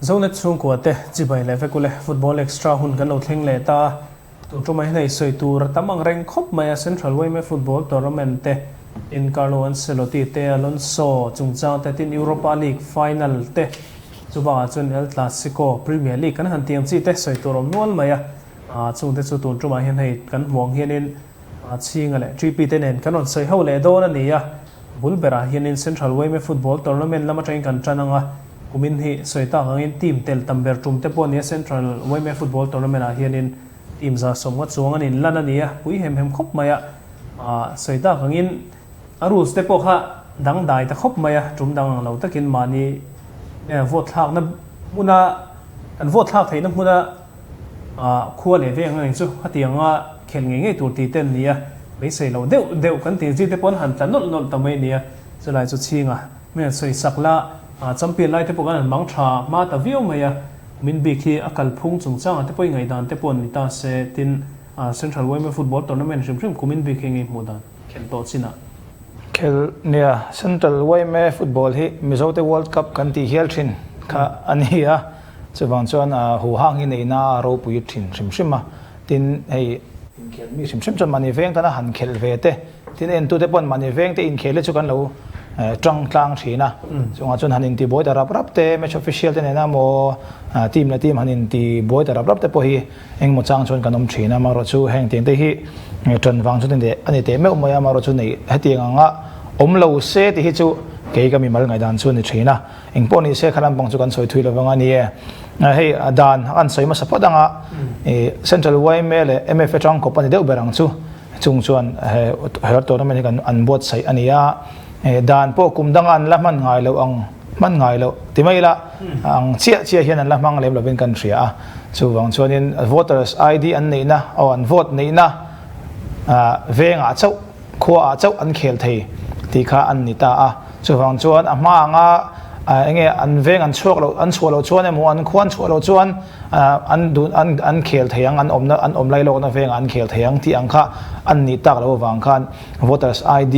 Zonet chhungkua te chibai leh vek ule Football Extra hun kan lo thleng leh ta a, tun tumah hian hei sawi tur a tam ang reng khawp mai a, Central yma Football Tournament te tin Carlo Ancelotti te Alonso chungchang te tin Europa League final te chubakah chuan El Clasico, Premier League kan han tiang chi te sawi tur awm nual mai a, chungte chu tun tumah hian hei kan hmu ang hianin Chhinga leh Tripi te nen kan rawn sawi ho leh dawn a ni a, bul berah hianin Central yma Football Tournament lam atangin kan tan ang a, kumin hi sawi tak angin team tel tam ber tum te pawh a ni a, Central yma Football Tournament ah hianin team 150 chuang an inlan a ni a, pui hem hem khawp mai a, sawi tak angin a rules te pawh kha dangdai ta khawp mai a, tum dang ang lo takin mahni vote thlakna hmuna kan vote thlak theihna hmuna Khua leh veng ang chu hetianga khelh ngei ngei tur tih te an ni a, beisei lo deuh deuh kan tih zir te pawh an han tla nawlh nawlh ta mai a ni a, chulai chu chhinga mi han sawi sak la, champion lai te pawh kan han mang tha hma ta viau mai a, min bik hi a kalphung chungchangah te pawh i ngaihdan te pawh an ni ta se, tin Central yma Football Tournament hrim hrim kumin bik hi ngei hmuh dan khelh tawh chinah. Khelh nia, Central yma Football hi Mizote World Cup kan tih hial thin kha a ni a, Chuvang chuan huhang hi neihna a ropui thin hrim hrim a, tin hei inkhelh mi hrim hrim chuan mahni veng tana han khelh ve te, tin entute pawn mahni veng te inkhel hi chu kan lo tang tlang thin a, chungah chuan han intibuai ta rap rap te, match official te nena maw team leh team han intibuai ta rap rap te pawh hi engemaw chang chuan kan awm thin a, amaherawhchu heng tiang te hi tan vang chuan a ni teh meuh mai a, amaherawhchu neih hetiang anga awm lo se tih hi chu kei ka mimal ngaihdan chu a ni thin a. Eng pawh ni se kha lampang chu kan sawi thui lovang a ni e. Hei dan an sawi hmasa phawt anga Central yma leh MFA tang kawp a ni deuh ber ang chu. Chung chuan he tournament hi kan an buatsaih a ni a. Dan pawh kum danga an la hman ngai loh ang hman ngai loh ti mai ila ang chiah chiah hian an la hmang lem lovin kan hria a. Chuvang chuanin voters ID an neihna aw an vote neihna vengah chauh Khuaah chauh an khel thei tih kha an ni ta a. Chuvang chuan a hma anga enge an veng an chhuak loh an chhuah loh chuan emaw an khua an chhuah loh chuan an dun an an khel thei ang an awmna an awm lai lawkna vengah an khel thei ang tih ang kha an nih tak loh avang khan voters ID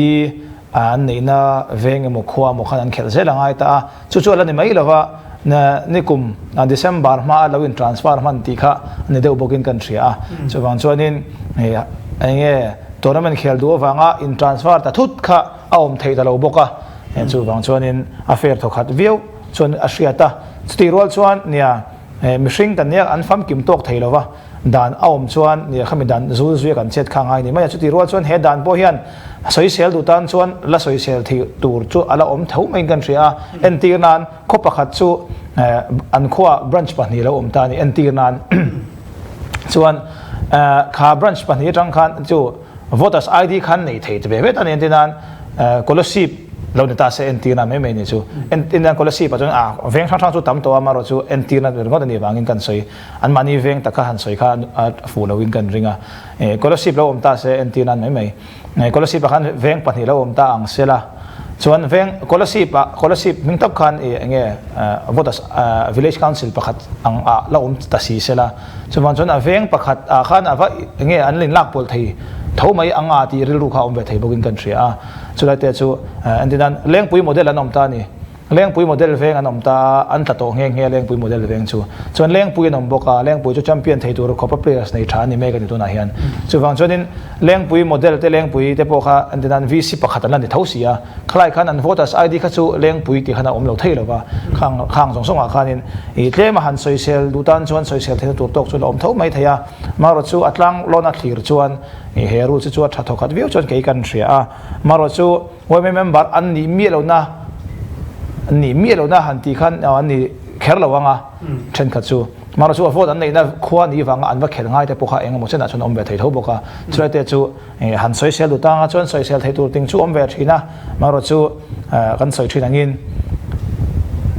an neihna veng emaw khua emaw khan an khelh zel a ngai ta a. Chu chu a la ni mai lova nikum December hma a lo in transfer hman tih kha a ni deuh bawkin kan hria a. Chuvang chuanin enge tournament khel duh avanga in transfer ta thut kha a awm theih ta lo bawk a. Chuvang chuanin a fair thawkhat viau chuan a hriat a. Chutih rual chuan nia mihring kan nia an famkim tawk thei lova. Dan a awm chuan nia khami dan zul zuia kan chet kha ngai ni mai a, chuti rual chuan he dan pawh hian sawisel duh tan chuan la sawisel thei tur chu a la awm tho maiin kan hria a, entir nan khaw pakhat chu an khuaah branch pahnih lo awm ta a ni, entir nan chuan kha branch pahnih atang khan chu voters ID khan nei thei ve ve ta a ni, entir nan Kolasib lo ni ta se entir nan mai mai ni chu, entir nan Kolasib ah chuan a veng hrang hrang chu tam tawh a, amaherawh chu entir nan ringawt a nih vangin kan sawi. An mahni veng tak kha han sawi kha a fuh loin kan ring a. Kolasib lo awm ta se entir nan mai mai. Kolasib ah khan veng pahnih lo awm ta ang se la. Chuan veng Kolasib ah Kolasib hming tak khan i enge voters village council pakhat ang ah la awm ta si se la. Chuvang chuan a veng pakhat ah khan a va enge an lin lak pawlh thei tho mai ang a tih rilru kha awm ve thei bawkin kan hria a. Chulai te chu entir nan Lengpui model an awm ta a ni. Lengpui model veng an awm ta a, an tla tawh nghe nghe Lengpui model veng chu. Chuan Lengpui an awm bawk a, Lengpui chu champion thei tur khawpa players nei tha an ni mek a ni tunah hian. Chuvang chuanin Lengpui model te Lengpui te pawh kha an ti nan VC pakhat an la ni tho si a, khalai khan an voters ID kha chu Lengpui tih khan a awm lo thei lo va, khang khang zawng zawngah khanin ih tlem a han sawisel duh tan chuan sawisel theihna tur tawk chu la awm tho mai thei a, marawh chu a tlang lawn a thlir chuan ih he rule chu chu a tha thawkhat viau chuan kei kan hria a, marawh chu. Yma member an nih miah lohna an nih miah lohna han tih khan an ni kher lo ang a, thenkhat chu. Mahrawh chu a vote an neihna khua nih vanga an va khelh ngai te pawh kha eng emaw chenah chuan a awm ve thei tho bawk a. Chulai te chu han sawisel duh tanga chuan sawisel thei tur ting chu awm ve thin a, mahrawh chu kan sawi thin angin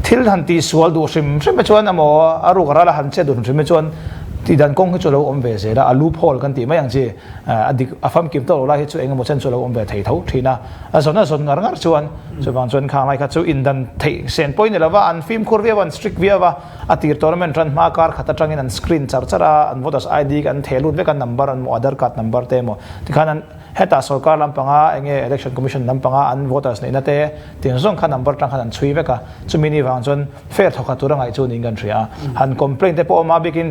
thil han tihsual duh hrim hrim te chuan emaw a ruk a ral a han chet duh hrim hrim te chuan tihdan kawng hi chu a lo awm ve zel a, a loophole kan tih mai ang chi. A dik a famkim tawh lo lai hi chu engemaw chen chu a lo awm ve thei tho thin a, a zawn a zawn ngar ngar chuan chuvang chuan khang lai kha chu indan theih sen pawhin ni lova an fimkhur viau a, an strict viau a, a tir tournament ran hma kar khat atangin an screen char char a, an voters ID an theh lut vek a, number an maw Aadhar card number te emaw tikhan an. Hetah sorkar lampanga eng nge Election Commission lampanga an voters neihna te tin zawng kha number atang khan an chhui vek a, chumi ni vang chuan fair thawkhat tur a ngaih chu niin kan hria a. Han complaint te pawh a awm a, bikin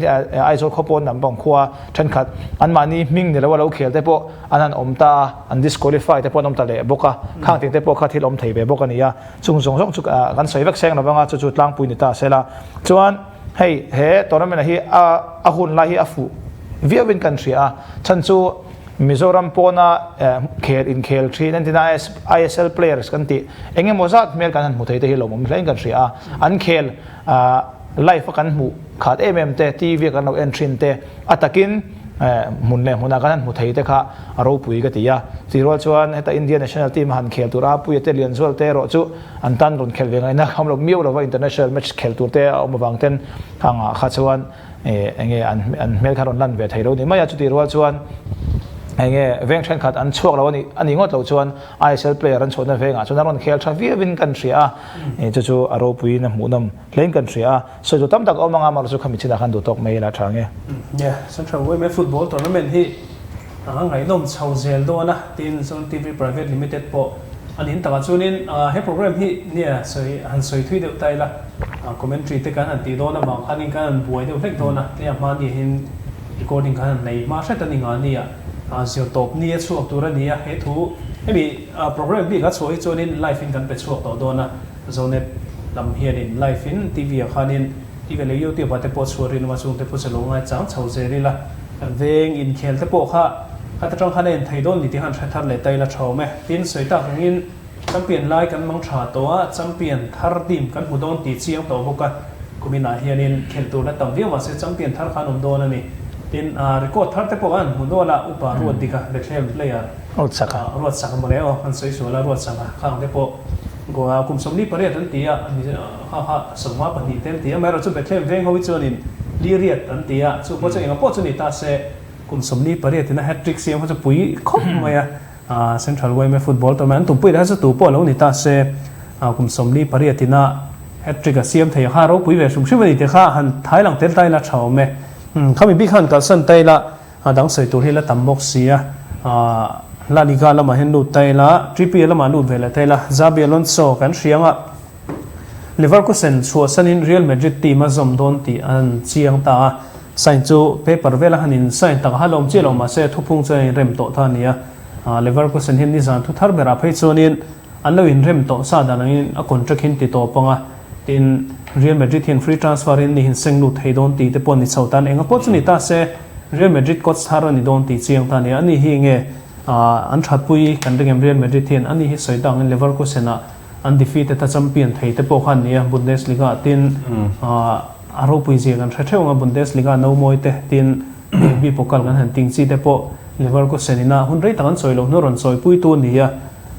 Aizawl khaw pawn lampang khua thenkhat anmahni hming ni lo a lo khel te pawh an han awm ta a, an disqualify te pawh an awm ta leh bawk a, khang ting te pawh kha thil awm thei ve bawk a ni a. Chung zawng zawng chu kan sawi vek seng lo vang a, chu chu tlangpui ni ta se la. Chuan hei he tournament hi a hun lai hi a fuh viauin kan hria a, chhan chu Mizoram pawna khel inkhel thin entina ISL players kan tih eng emaw zat hmel kan han hmu thei te hi lawmawm hlein kan hria a, an khel live a kan hmuh khat em em te, TV a kan lo en thin te, a takin hmun leh hmunah kan han hmu thei te kha a ropui ka ti a. Chutirual chuan heta India national team a han khel tur a, Puia te Lianzual te erawh chu an tan rawn khel ve ngaihna a awm lo miau lova, international match khel tur te a awm avang ten khangah kha chuan enge an hmel kha rawn lan ve thei lo ni mai a, chutih rual chuan enge veng thenkhat an chhuak lo a nih ngawt loh chuan ISL player an chhuahna vengah chuan a rawn khel tha viauin kan hria a, chu chu a ropuiin a hmuhnawm hlein kan hria a, sawi tur tam tak a awm anga amaherawhchu khami chinah khan duh tawk mai ila tha nge. Yeah, Central Women Football Tournament hi A ngaihnawm chho zel dawn a, tin Zone TV Private Limited pawh a nin takah chuanin he program hi nia sawi han sawi thui deuh ta ila, commentary te kan han tih dawn avang khanin kan han buai deuh hlek dawn a, tia hmani hian recording kan han nei hma hret a ni nga nia, zir tawp ni a chhuak tur a ni a, he thu hemi program bik a chhuah hi chuanin live in kan pe chhuak tawh dawn a, Zonet lam hianin live in TV ah khanin TV leh YouTube ah te pawh chhuah rinawm a chungte pawh chu lo ngaichang chho zel ila. Kan veng inkhel te pawh kha khat atang khan a en thei dawn ni tih khan hre thar leh ta ila tha awm e. Tin, sawi tak angin champion lai kan mang tha tawh a, champion thar team kan hmu dawn tih chiang tawh bawk a. Kuminah hianin khelh tur la tam viau mahse champion thar khan awm dawn a ni. Tin, record thar te pawh khan hmu nual a, upa Ruatdika Bethlehem player Ruatsaka mawle aw, kan sawi sual a, Ruatsaka khang te pawh Goa kum 48 an ti a, ha ha 52 te an ti a, amaherawhchu Bethlehem veng ho hi chuanin Liriat an ti a, chu pawh chu engah pawh chu ni ta se, kum 48 ina hat-trick siam kha chu pui khawp mai a, Central yma football tournament an tumpui leh kha chu tu pawh lo ni ta se, kum 48 ina hat-trick a siam thei kha ropui ve hrim hrim a ni tih kha han thai lang tel ta ila tha awm e. Khami bik khan kalsan ta ila A dang sawi tur hi la tam bawk si a, La Liga lamah hian lut ta ila, Trippier lamah lut ve leh ta ila, Xabi Alonso kan hria anga Leverkusen chhuahsanin Real Madrid team a zawm dawn tih an chiang ta a, sign chu paper vela han in sign tak a ha lawm chiah lo mahse thuphung chuan a inrem tawh ta a ni a, Leverkusen hian nizan thu thar berah phei chuanin An lo inrem tawh sa dan angin a contract hin ti tawp ang a, tin Real Madrid hian free transfer in ni hin seng lut thei dawn tih te pawh ni chho tan eng a pawh chu ni ta se Real Madrid coach thar a ni dawn tih chiang ta a ni. Ani hi nge an thatpui kan ring em Real Madrid hian ani hi sawi dang in Leverkusen ah an defeated a champion thei te pawh kha an ni a Bundesliga ah tin a ropui zia kan hre theuh ang a Bundesliga no mawi te tin DFB Pokal kan han ting chi te pawh Leverkusen ina hun rei tak an chawi loh hnu rawn chawipui tu a ni a.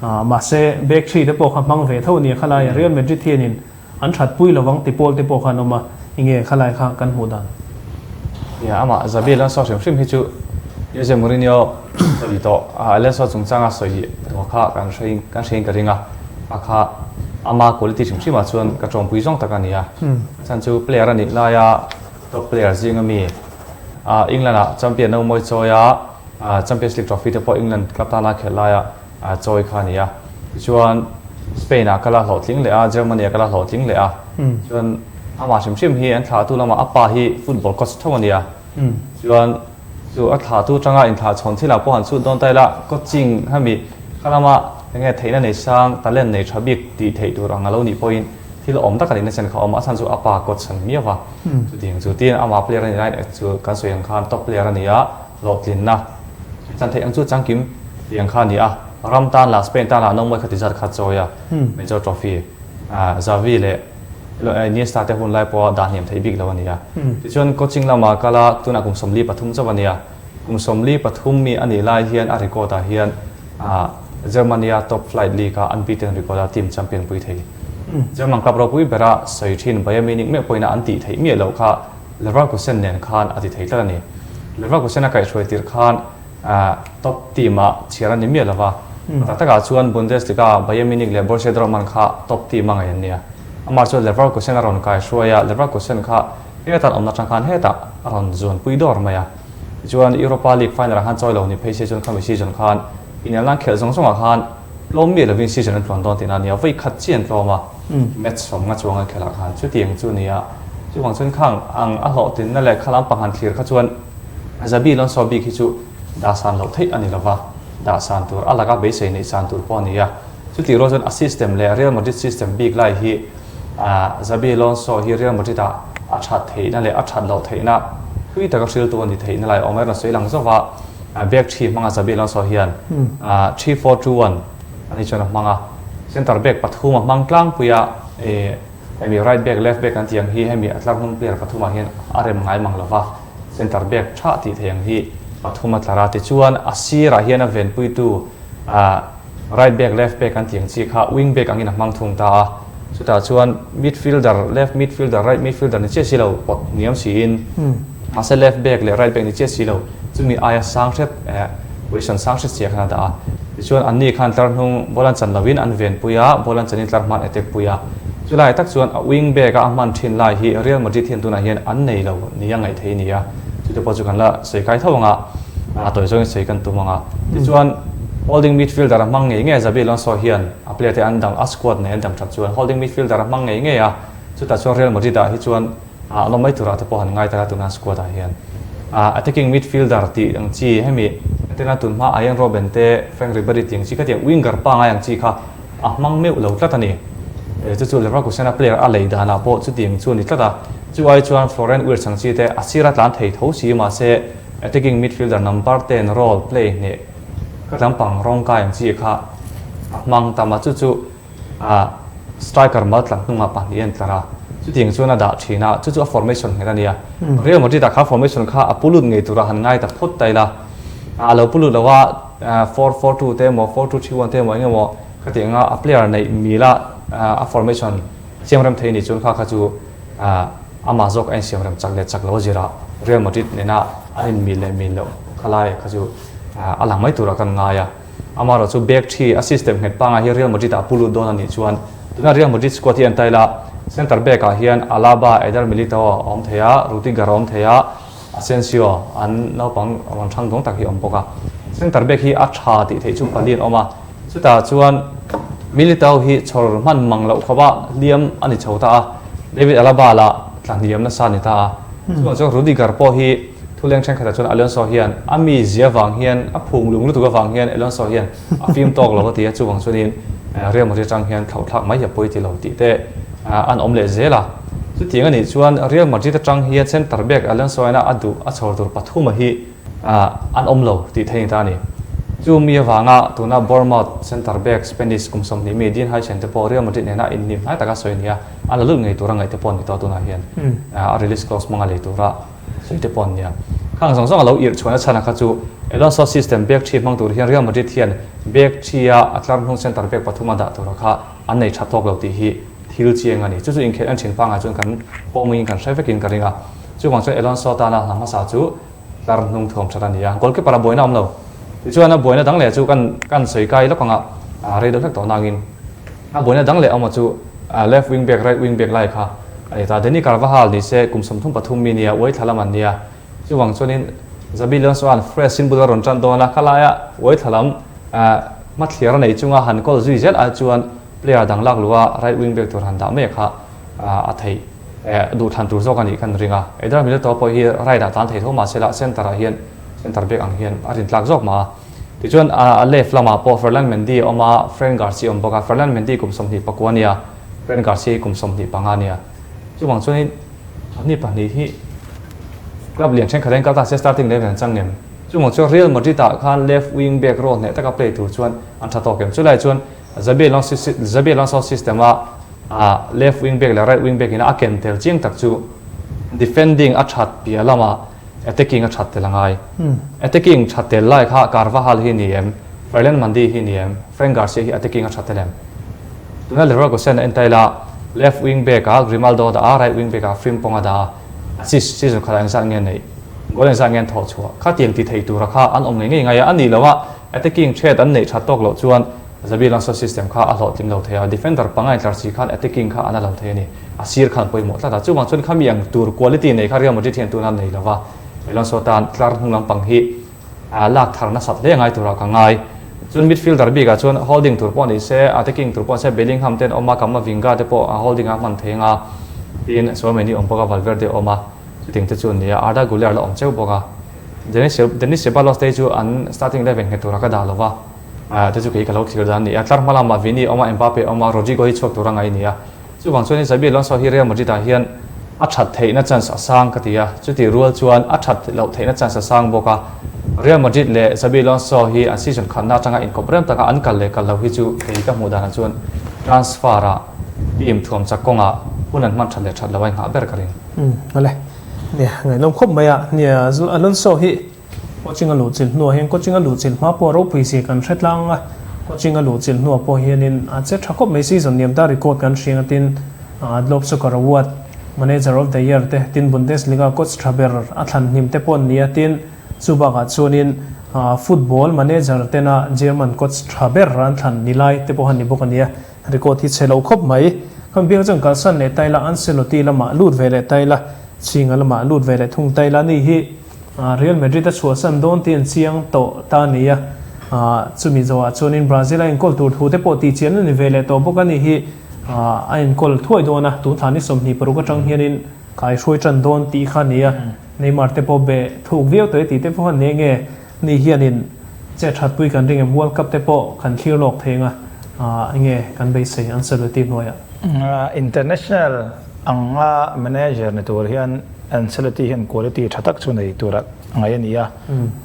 Mahse, back three te pawh kha hmang ve tho a nia khalai a, Real Madrid hianin an that pui lovang ti pawl te pawh kha an awm a, enge khalai kha kan hmuh dan? Nia, amah Xabi Alonso hrim hrim hi chu Jose Mourinho sawi tawh Alonso chungchanga sawi tawh kha kan hre kan hrein ka ring a, a kha ama quality hrim hrimah chuan ka tawngpui zawng tak a ni a, chhan chu player a nih laia top player zinga mi England-ah champion no mawi chawi a, Champions League trophy te pawh England club tana khelh laia chawi kha a ni a. Tichuan Spain-ah kal a hlawhtling leh a, Germany-ah kal a hlawhtling leh a. Chuan amah hrim hrim hi an thlahtu lamah a pa hi football coach tho a ni a. Chuan chu a thlahtu atanga inthlah chhawn thilah pawh han chhut dawn ta ila coaching hemi kha lama enge theihna nei sang, talent nei tha bik tih theih tur ang a lo nih pawhin thil awm tak a nihna chen kha a awm a, a chhan chu a pa coach a ni miau va. Chutiang chu tin amah player a nih lai chu kan sawi ang khan top player a ni a. Hlawhtlinna chan theih ang chu changkim tih ang kha a ni a, ram tan lah Spain tan lah Norway kha ti zat kha chawi a, Major Trophy Xavi leh Iniesta te hun lai pawha dah hniam theih bik lo a ni a. Tichuan coaching lama kal a, tunah kum 43 chauh a ni a, kum 43 mi a nih lai hian a record ah hian Germany a top flight league a unbeaten record a team champion pui thei. German club ropui bera sawi thin Bayern Munich meuh pawhin a an tih theih miah loh kha Leverkusen nen khan a ti thei tlat a ni. Leverkusen a kaihhruai tirh khan top team ah chhiar a ni miah lova, tak takah chuan Bundesliga Bayern Munich leh Borussia Dortmund kha top team a ngaih an nia. Amah chuan Leverkusen a rawn kaihhruai a, Leverkusen kha hetan awmna atang khan hetah a rawn zuanpui dawr mai a. Tichuan Europa League final ah khan chawi lo ni phei se chuan khami season khan Inelna an khelh zawng zawngah khan tlawm miah lovin season an tluan dawn tihna a ni a, vawi khat chiah an tlawm a, match 50 chuang an khelh ah khan chutiang chu a ni a. Chuvang chuan khang ang a hlawhtlinna leh kha lampang han thlir kha chuan Xabi Alonso bik hi chu dah san loh theih a ni lova, dah san tur a laka beisei neih san tur pawh a ni a. Chutih rual chuan a system leh Real Madrid system bik lai hi Xabi Alonso hi Real Madrid ah a that theihna leh a that loh theihna thui taka hriltu a ni theihna lai a awm a, rawn sawi lang zauh a. Back thi hmanga Xabi Alonso hian 3-4-2-1 a ni chuan a hmang a, centre back pathum a hmang tlangpui a, hemi right back left back an tih ang hi hemi a tlar hnung player pathumah hian a rem ngai mang lova, centre back tha tih theih ang hi pathum a tlar a, tichuan a sirah hian a venpuitu Right back, left back an tih ang chi kha wing back angin a hmang thung ta a. Chutah chuan midfielder, left midfielder, right midfielder ni chiah si lo pawt hniam siin mahse left back leh right back ni chiah si lo chumi aia sang hret position sang hret chiah khan a dah a. Tichuan anni khan tlar hnung ball an chan loin an venpui a, ball an chanin tlar hman attack pui a. Chulai tak chuan a wing back a a hman thin lai hi Real Madrid hian tunah hian an nei lo nia ngaih theih a ni a. Chute pawh chu kan la sawi kai tho ang a, a tawi zawngin sawi kan tum ang a. Tichuan holding midfielder a hmang ngei ngei a, Xabi Alonso hian a player te an dang, a squad nei an dang that chuan holding midfielder a hmang ngei ngei a, chutah chuan Real Madrid ah hi chuan a lawm mai turah te pawh han ngai ta a tuna squad ah hian. Attacking midfielder tih ang chi hemi entirna tun hma Arjen Robben te, Frank Ribery tih ang chi khatiang winger pangai ang chi kha a hmang meuh lo tlat a ni. Chu chu Leverkusen a player a lei danah pawh chutiang chu a ni tlat a. Chu ai chuan Florian Wirtz ang chi te a sira tlan thei tho si mahse attacking midfielder number ten role play hneh ka lampang rawng kai ang chi kha a hmang tam a. Chu chu striker mal tlan hnungah pahnih an tlar a, chutiang chuan a dah thin a, chu chu a formation nghet a nia. Real Madrid ah kha formation kha a pu lut ngei tura han ngai ta phawt ta ila, a lo pu lut lo a, 4-4-2 te emaw, 4-2-3-1 te emaw eng emaw khati anga a player neih mila a formation siam rem thei ni chuan kha kha chu amah zawk a insiam rem chak leh chak lo a zirah Real Madrid nena an inmil leh mil loh khalai kha chu a lang mai turah kan ngai a. Amaherawh chu back thi a system nghet pangai hi Real Madrid ah a pu lut dawn a nih chuan tuna Real Madrid squad hi an tai la, centre back ah hian Alaba, Eder Militao a awm thei a, Rudiger a awm thei a, Asensio an naupang rawn thang dawng tak hi a awm bawk a. Centre back hi a tha tih theih chu pali an awm a, chutah chuan Militao hi chhawr hman mang loh khawpa hliam a ni chho ta a, David Alaba lah tla hniam nasa a ni ta a. Chuvang chuan Rudiger pawh hi Thuleng thenkhatah chuan Alonso hian a mi zia vang hian a phung lung lutuk avang hian Alonso hian a fim tawk lo a ti a, chuvang chuanin Real Madrid atang hian thlauh thlak mai hi a pawi ti lo tih te an awm leh zel a. Chutiang a nih chuan Real Madrid atang hian centre back Alonso ina a duh a chhawr tur pathuma hi an awm lo tih theih a ni ta a ni. Chu mi avanga tuna Bournemouth centre back Spanish kum 20 mi Dean Huijsen te pawh Real Madrid nena inhnim hnai taka sawi a ni a, a la lut ngei tura ngaih te pawh a ni tawh tunah hian a release clause hmanga lei tura Sawi te pawh an nia. Khang zawng zawng a lo irh chhuahna chhan kha chu Alonso system back thi hmang tur hian Real Madrid hian back thi a a tlar hnung centre back pathum a dah tura kha an nei tha tawk lo tih hi thil chiang a ni. Chu chu inkhelh en thin pangngai chuan kan pawhmuiin kan hre vekin ka ring a. Chuvang chuan Alonso tana hna hmasa chu tlar hnung thuam that a ni a. Goalkeeper a buaina awm lo. Tichuan a buaina dang leh chu kan kan sawi kai lawk anga rei deuh hlek tawh nangin a buaina dang leh awm a chu left wing back right wing back lai kha a ni ta. Dani Carvajal ni se kum 33 mi nia uai thla lam an nia. Chuvang chuanin Xabi Alonso-a'n fresh in bul a rawn tan dawn a, khalaia uai thla lam hmathliar a nei chunga han kawl zui zel ai chuan player dang lak luh a right wing back tur han dah mai kha a theih duhthlan tur zawk a nih kan ring a. Eder Militao pawh hi right ah tlan thei tho mahse la centre ah hian centre back ang hian a rintlak zawk mah a. Tichuan a left lamah pawh Ferland Mendy a awm a, Fran Garcia a awm bawk a. Ferland Mendy kum 29 a nia, Fran Garcia hi kum 25 a nia. Chuvang chuanin pahnih pahnih hi club lian thenkhat hian kal ta se starting level an chang em? Chuvang chuan Real Madrid ah khan left wing back role hneh taka play tur chuan an tha tawk em? Chulai chuan Xabi Alonso Xabi Alonso system a left wing back leh right wing back ina a ken tel chiang tak chu defending a that piah lamah Attacking a that tel a ngai. Attacking that tel lai kha Carvajal hi ni em? Ferland Mendy hi ni em? Fran Garcia hi attacking a that tel em? Tuna Leverkusen a entail a, left wing back ah Grimaldo a dah a, right wing back ah Frimpong a dah a, assist season khatah engzat nge a neih? Goal engzat nge an thawh chhuah? Khatiang ti thei tura kha an awm ngei ngei ngai a, a nih loh a, attacking threat an neih that tawk loh chuan Xabi Alonso system kha a hlawhtling lo thei a, defender pangai tlar si khan attacking kha an a lo thei a ni. A sir khan pawimawh tlat a, chuvang chuan khami ang tur quality nei kha Real Madrid hian tuna nei lova, Alonso tan tlar hnung lampang hi lak thar nasat hle ngai turah ka ngai. Chuan midfielder bikah chuan holding tur pawh ni se, attacking tur pawh ni se Bellingham te an awm a, Camavinga te pawh holding a hman thei anga tiin Tchouameni awm bawk a, Valverde awm a, chuting te chu an ni a, Arda Guler la awm cheu bawk a. Denis Ceballos te hi chu an starting eleven nghet tura ka dah lo va, te chu kei ka lo thlir dan a ni a. Tlar hma lamah Vini a awm a, Mbappe a awm a, Rodrigo hi chhuak tura ngai a ni a. Chuvang chuan Xabi Alonso hi Real Madrid ah hian a that theihna chance a sang ka ti a, chutih rual chuan a that loh theihna chance a sang bawk a. Real Madrid leh Xabi Alonso hi an season khatna atanga inkawp rem taka an kal leh kal lo hi chu kei ka hmuh danah chuan transfer ah team thuam chak kawngah hun an hman that leh that lo a inghah ber ka ring. Umm awle. Nia, ngaihnawm khawp mai a. Nia, Alonso hi Coaching a luhchilh hnuah hian coaching a luhchilh hma pawh ropui zia kan hre tlang a, coaching a luhchilh hnuah pawh hianin a che tha khawp mai season niam ta record kan hriang a tin Globe Soccer Award Manager of the Year te tin Bundesliga coach tha ber a thlan hnim te pawh an ni a tin chu bakah chuanin football manager tena German coach tha ber an thlan ni lai te pawh han ni bawk a nia record hi chhe lo khawp mai. Khami biang chuan kalsan leh ta ila Ancelotti lamah lut ve leh ta ila Chhinga lamah lut ve leh thung ta ila ni hi Real Madrid a chhuahsan dawn tih an chiang tawh ta a ni a, chumi zawhah chuanin Brazil a enkawl tur thu te pawh tih chian a ni ve leh tawh bawk a ni hi a enkawl thuai dawn a, tun thla ni 26 atang hianin kai hruai tan dawn tih kha a ni a, Neymar te pawh be thuk viau tawh e tih te pawh a ni nge ni hianin che thatpui kan ring em World Cup te pawh kan thlir lawk thei ang a, enge kan beisei Ancelotti hnuaiah. International anga manager ni tur hian Ancelotti hian quality tha tak chu nei tura ngaih a ni a.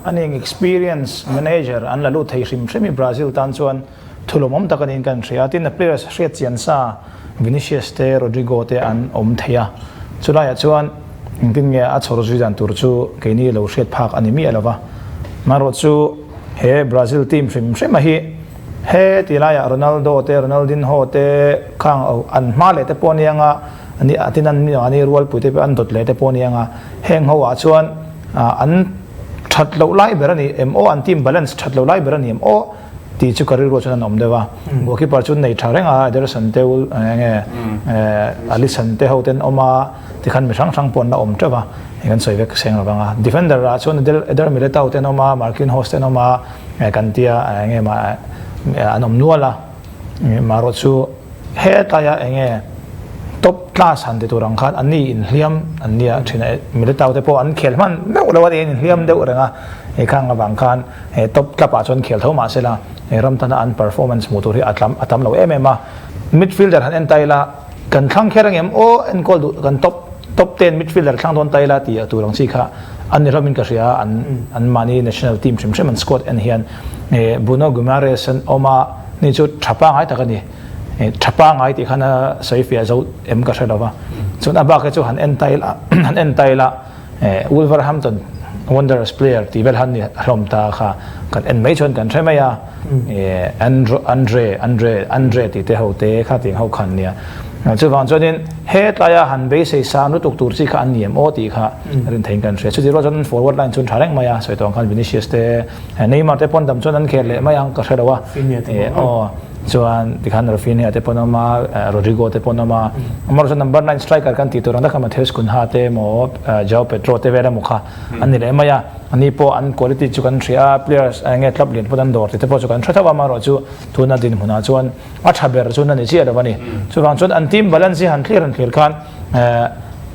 Ani ang experience manager an la lut thei hrim hrim hi Brazil tan chuan thulawmawm tak a niin kan hria a. Tin, a players hriat chian sa Vinicius te, Rodrygo te an awm thei a. Chulaiah chuan engtin nge a chhawr zui dan tur chu keini lo hriat phak a ni miah lo va. Amaherawhchu he Brazil team hrim hrima hi he ti laiah Ronaldo te, Ronaldinho te khang an hma leh te pawh a nia nga, Ani a tin an ani rualpui te pawh an dawt leh te pawh a ni ang a, heng ho ah chuan an that loh lai ber a ni em aw, an team balance that loh lai ber a ni em aw tih chu ka rilruah chuan an awm deuh a. Goalkeeper chu nei tha reng a, Ederson te eng nge Alisson te ho te an awm a, tikhan mi hrang hrang pawh an la awm teuh a, hei kan sawi vek seng lo vang a. Defender ah chuan Eder Militao te an awm a, Marquinhos te an awm a, kan tia eng nge an awm nual a, marawh chu. Hetlaia enge top class han ti tur ang khan an ni inhliam an nia thin a, Militao te pawh an khel hman meuh lo a ni, an inhliam deuh reng a, he khang avang khan he top club ah chuan khel tho mah sela he ram tana an performance hmuh tur hi a tlam a tam lo em em a. Midfielder han en ta ila kan thlang kher angem aw enkawl duh kan top top ten midfielder thlang dawn ta ila tih tur ang chi kha an ni hlawmin ka hria an an mahni national team hrim hrim an squad en hian Bruno Guimaraes an awm a ni chu tha pangai tak a ni. Tha pangai tih khan a sawi fiah zo em ka hre lo va. Chuan a bak hi chu han en ta ila han en ta ila Wolverhampton Wanderers player tih vel han ni hlawm ta kha kan en mai chuan kan hre mai a. Andre Andre Andre tih te ho te kha tiang ho khan nia. Chuvang chuanin hetlaia han beisei sang lutuk tur chi kha an ni em aw tih kha rin theiin kan hria. Chutih rual chuan forward line chu an tha reng mai a, sawi tawh ang khan Vinicius te Neymar te pawn dam chuan an khel leh mai ang ka hre lo a. Aw chuan tikhan Raphinha te pawn awm a, Rodrigo te pawn awm a. Amaherawhchu chuan number 9 striker kan tih tur ang takah Matheus Cunha te emaw Joao Pedro te vel emaw kha an ni leh mai a. Ani pawh an quality chu kan hria a, players eng nge club lian pawh an dawr tih te pawh chu kan hre tho a, amaherawhchu tuna dinhmunah chuan a tha ber chu a ni chiah lo a ni. Chuvang chuan an team balance hi han thlir han thlir khan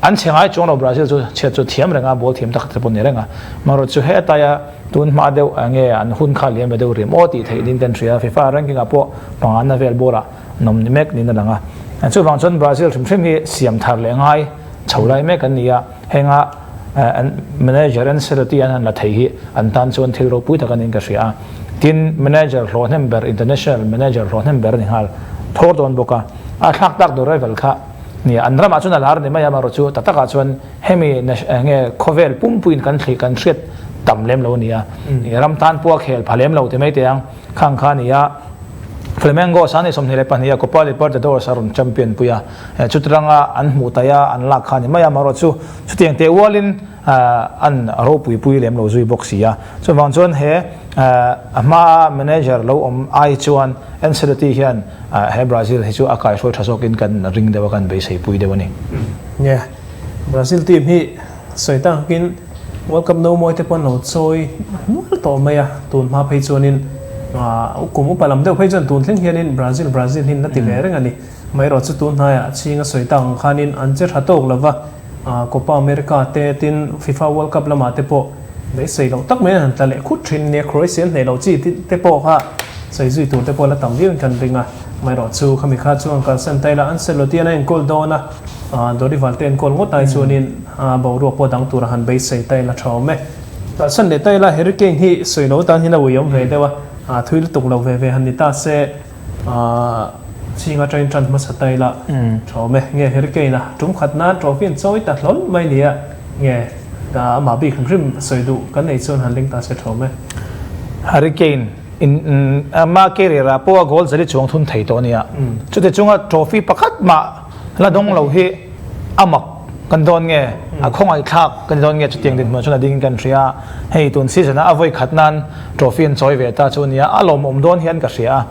an chhe ngai chuang lo Brazil chu chhiat chu thiam reng a, ball thiam tak te pawh ni reng a. Amaherawhchu hetaia Tun hma deuh ah nge an hun kha lian ve deuh rim aw tih theih ding kan hria. FIFA ranking ah pawh pangana vel bawrah nawm ni mek niin a lang a. Chuvang chuan Brazil hrim hrim hi siam thar leh ngai chho lai mek an ni a. Henga manager Ancelotti an han la thei hi an tan chuan thil ropui tak a niin ka hria a. Tin, manager hlawhhnem ber, international manager hlawhhnem ber a ni nghal thawr dawn bawk a. A thlak tak tur rival kha nia an ramah chuan a lar ni mai a, amaherawhchu tak takah chuan Hemi nge khawvel pumpuiin kan thli kan hriat tam lem lo a ni a, ram tan pawh a khel pha lem lo ti mai teh ang. Khang kha a ni a, Flamengo sang 22 a Copa Libertadores a rawn champion pui a, chutiranga an hmuh taih a an lak kha a ni mai a, amaherawhchu chutiang teh ualin an ropui pui lem lo zui bawk si a. Chuvang chuan he a hmaa manager lo awm ai chuan Ancelotti hian he Brazil hi chu a kaihruai tha zawkin kan ring deuh a, kan beisei pui deuh a ni. Brazil team hi sawi takin World Cup no mawi te pawh an lo chawi nual tawh mai a, tun hma phei chuanin Kum upa lam deuh phei chuan tun thleng hianin Brazil Brazil hi an la ti ve reng a ni. Amaherawhchu tun hnaiah chhing a sawi tak ang khanin an che tha tawk lova, Copa America te tin FIFA World Cup lamah te pawh beisei loh tak mai an han tla leh khut thin nia, Croatia an hneh loh chi te pawh kha sawi zui tur te pawh la tam viau in kan ring a. Amaherawhchu khami kha chuan kalsan ta ila Ancelotti an a enkawl dawn a, Dorival te enkawl ngawt ai chuanin boruak pawh dang tura han beisei ta ila tha awm e. Kalsan leh ta ila Harry Kane hi sawi lo tan hian a uiawm ve deuh a, thui lutuk lo ve ve han ni ta se. Chhinga train tan hmasa ta ila tha awm e. Nge Harry Kane a tum khat nan trophy an chawi ta hlawl mai nia. Nge amah bik hrim hrim sawi duh kan nei chuan han leng ta se tha awm e. Harry Kane in ama career ah pawh a goal zali chuang thun thei tawh ania. Chuti chunga trophy pakhat mah la dawng lo hi a mak kan dawn nge, a khawngaihthlak kan dawn nge chutiang dinhmun chuan a ding in kan hria a, hei tun season ah a vawi khat nan trophy an chawi ve ta chu ania, a lawmawm dawn hian ka hria a,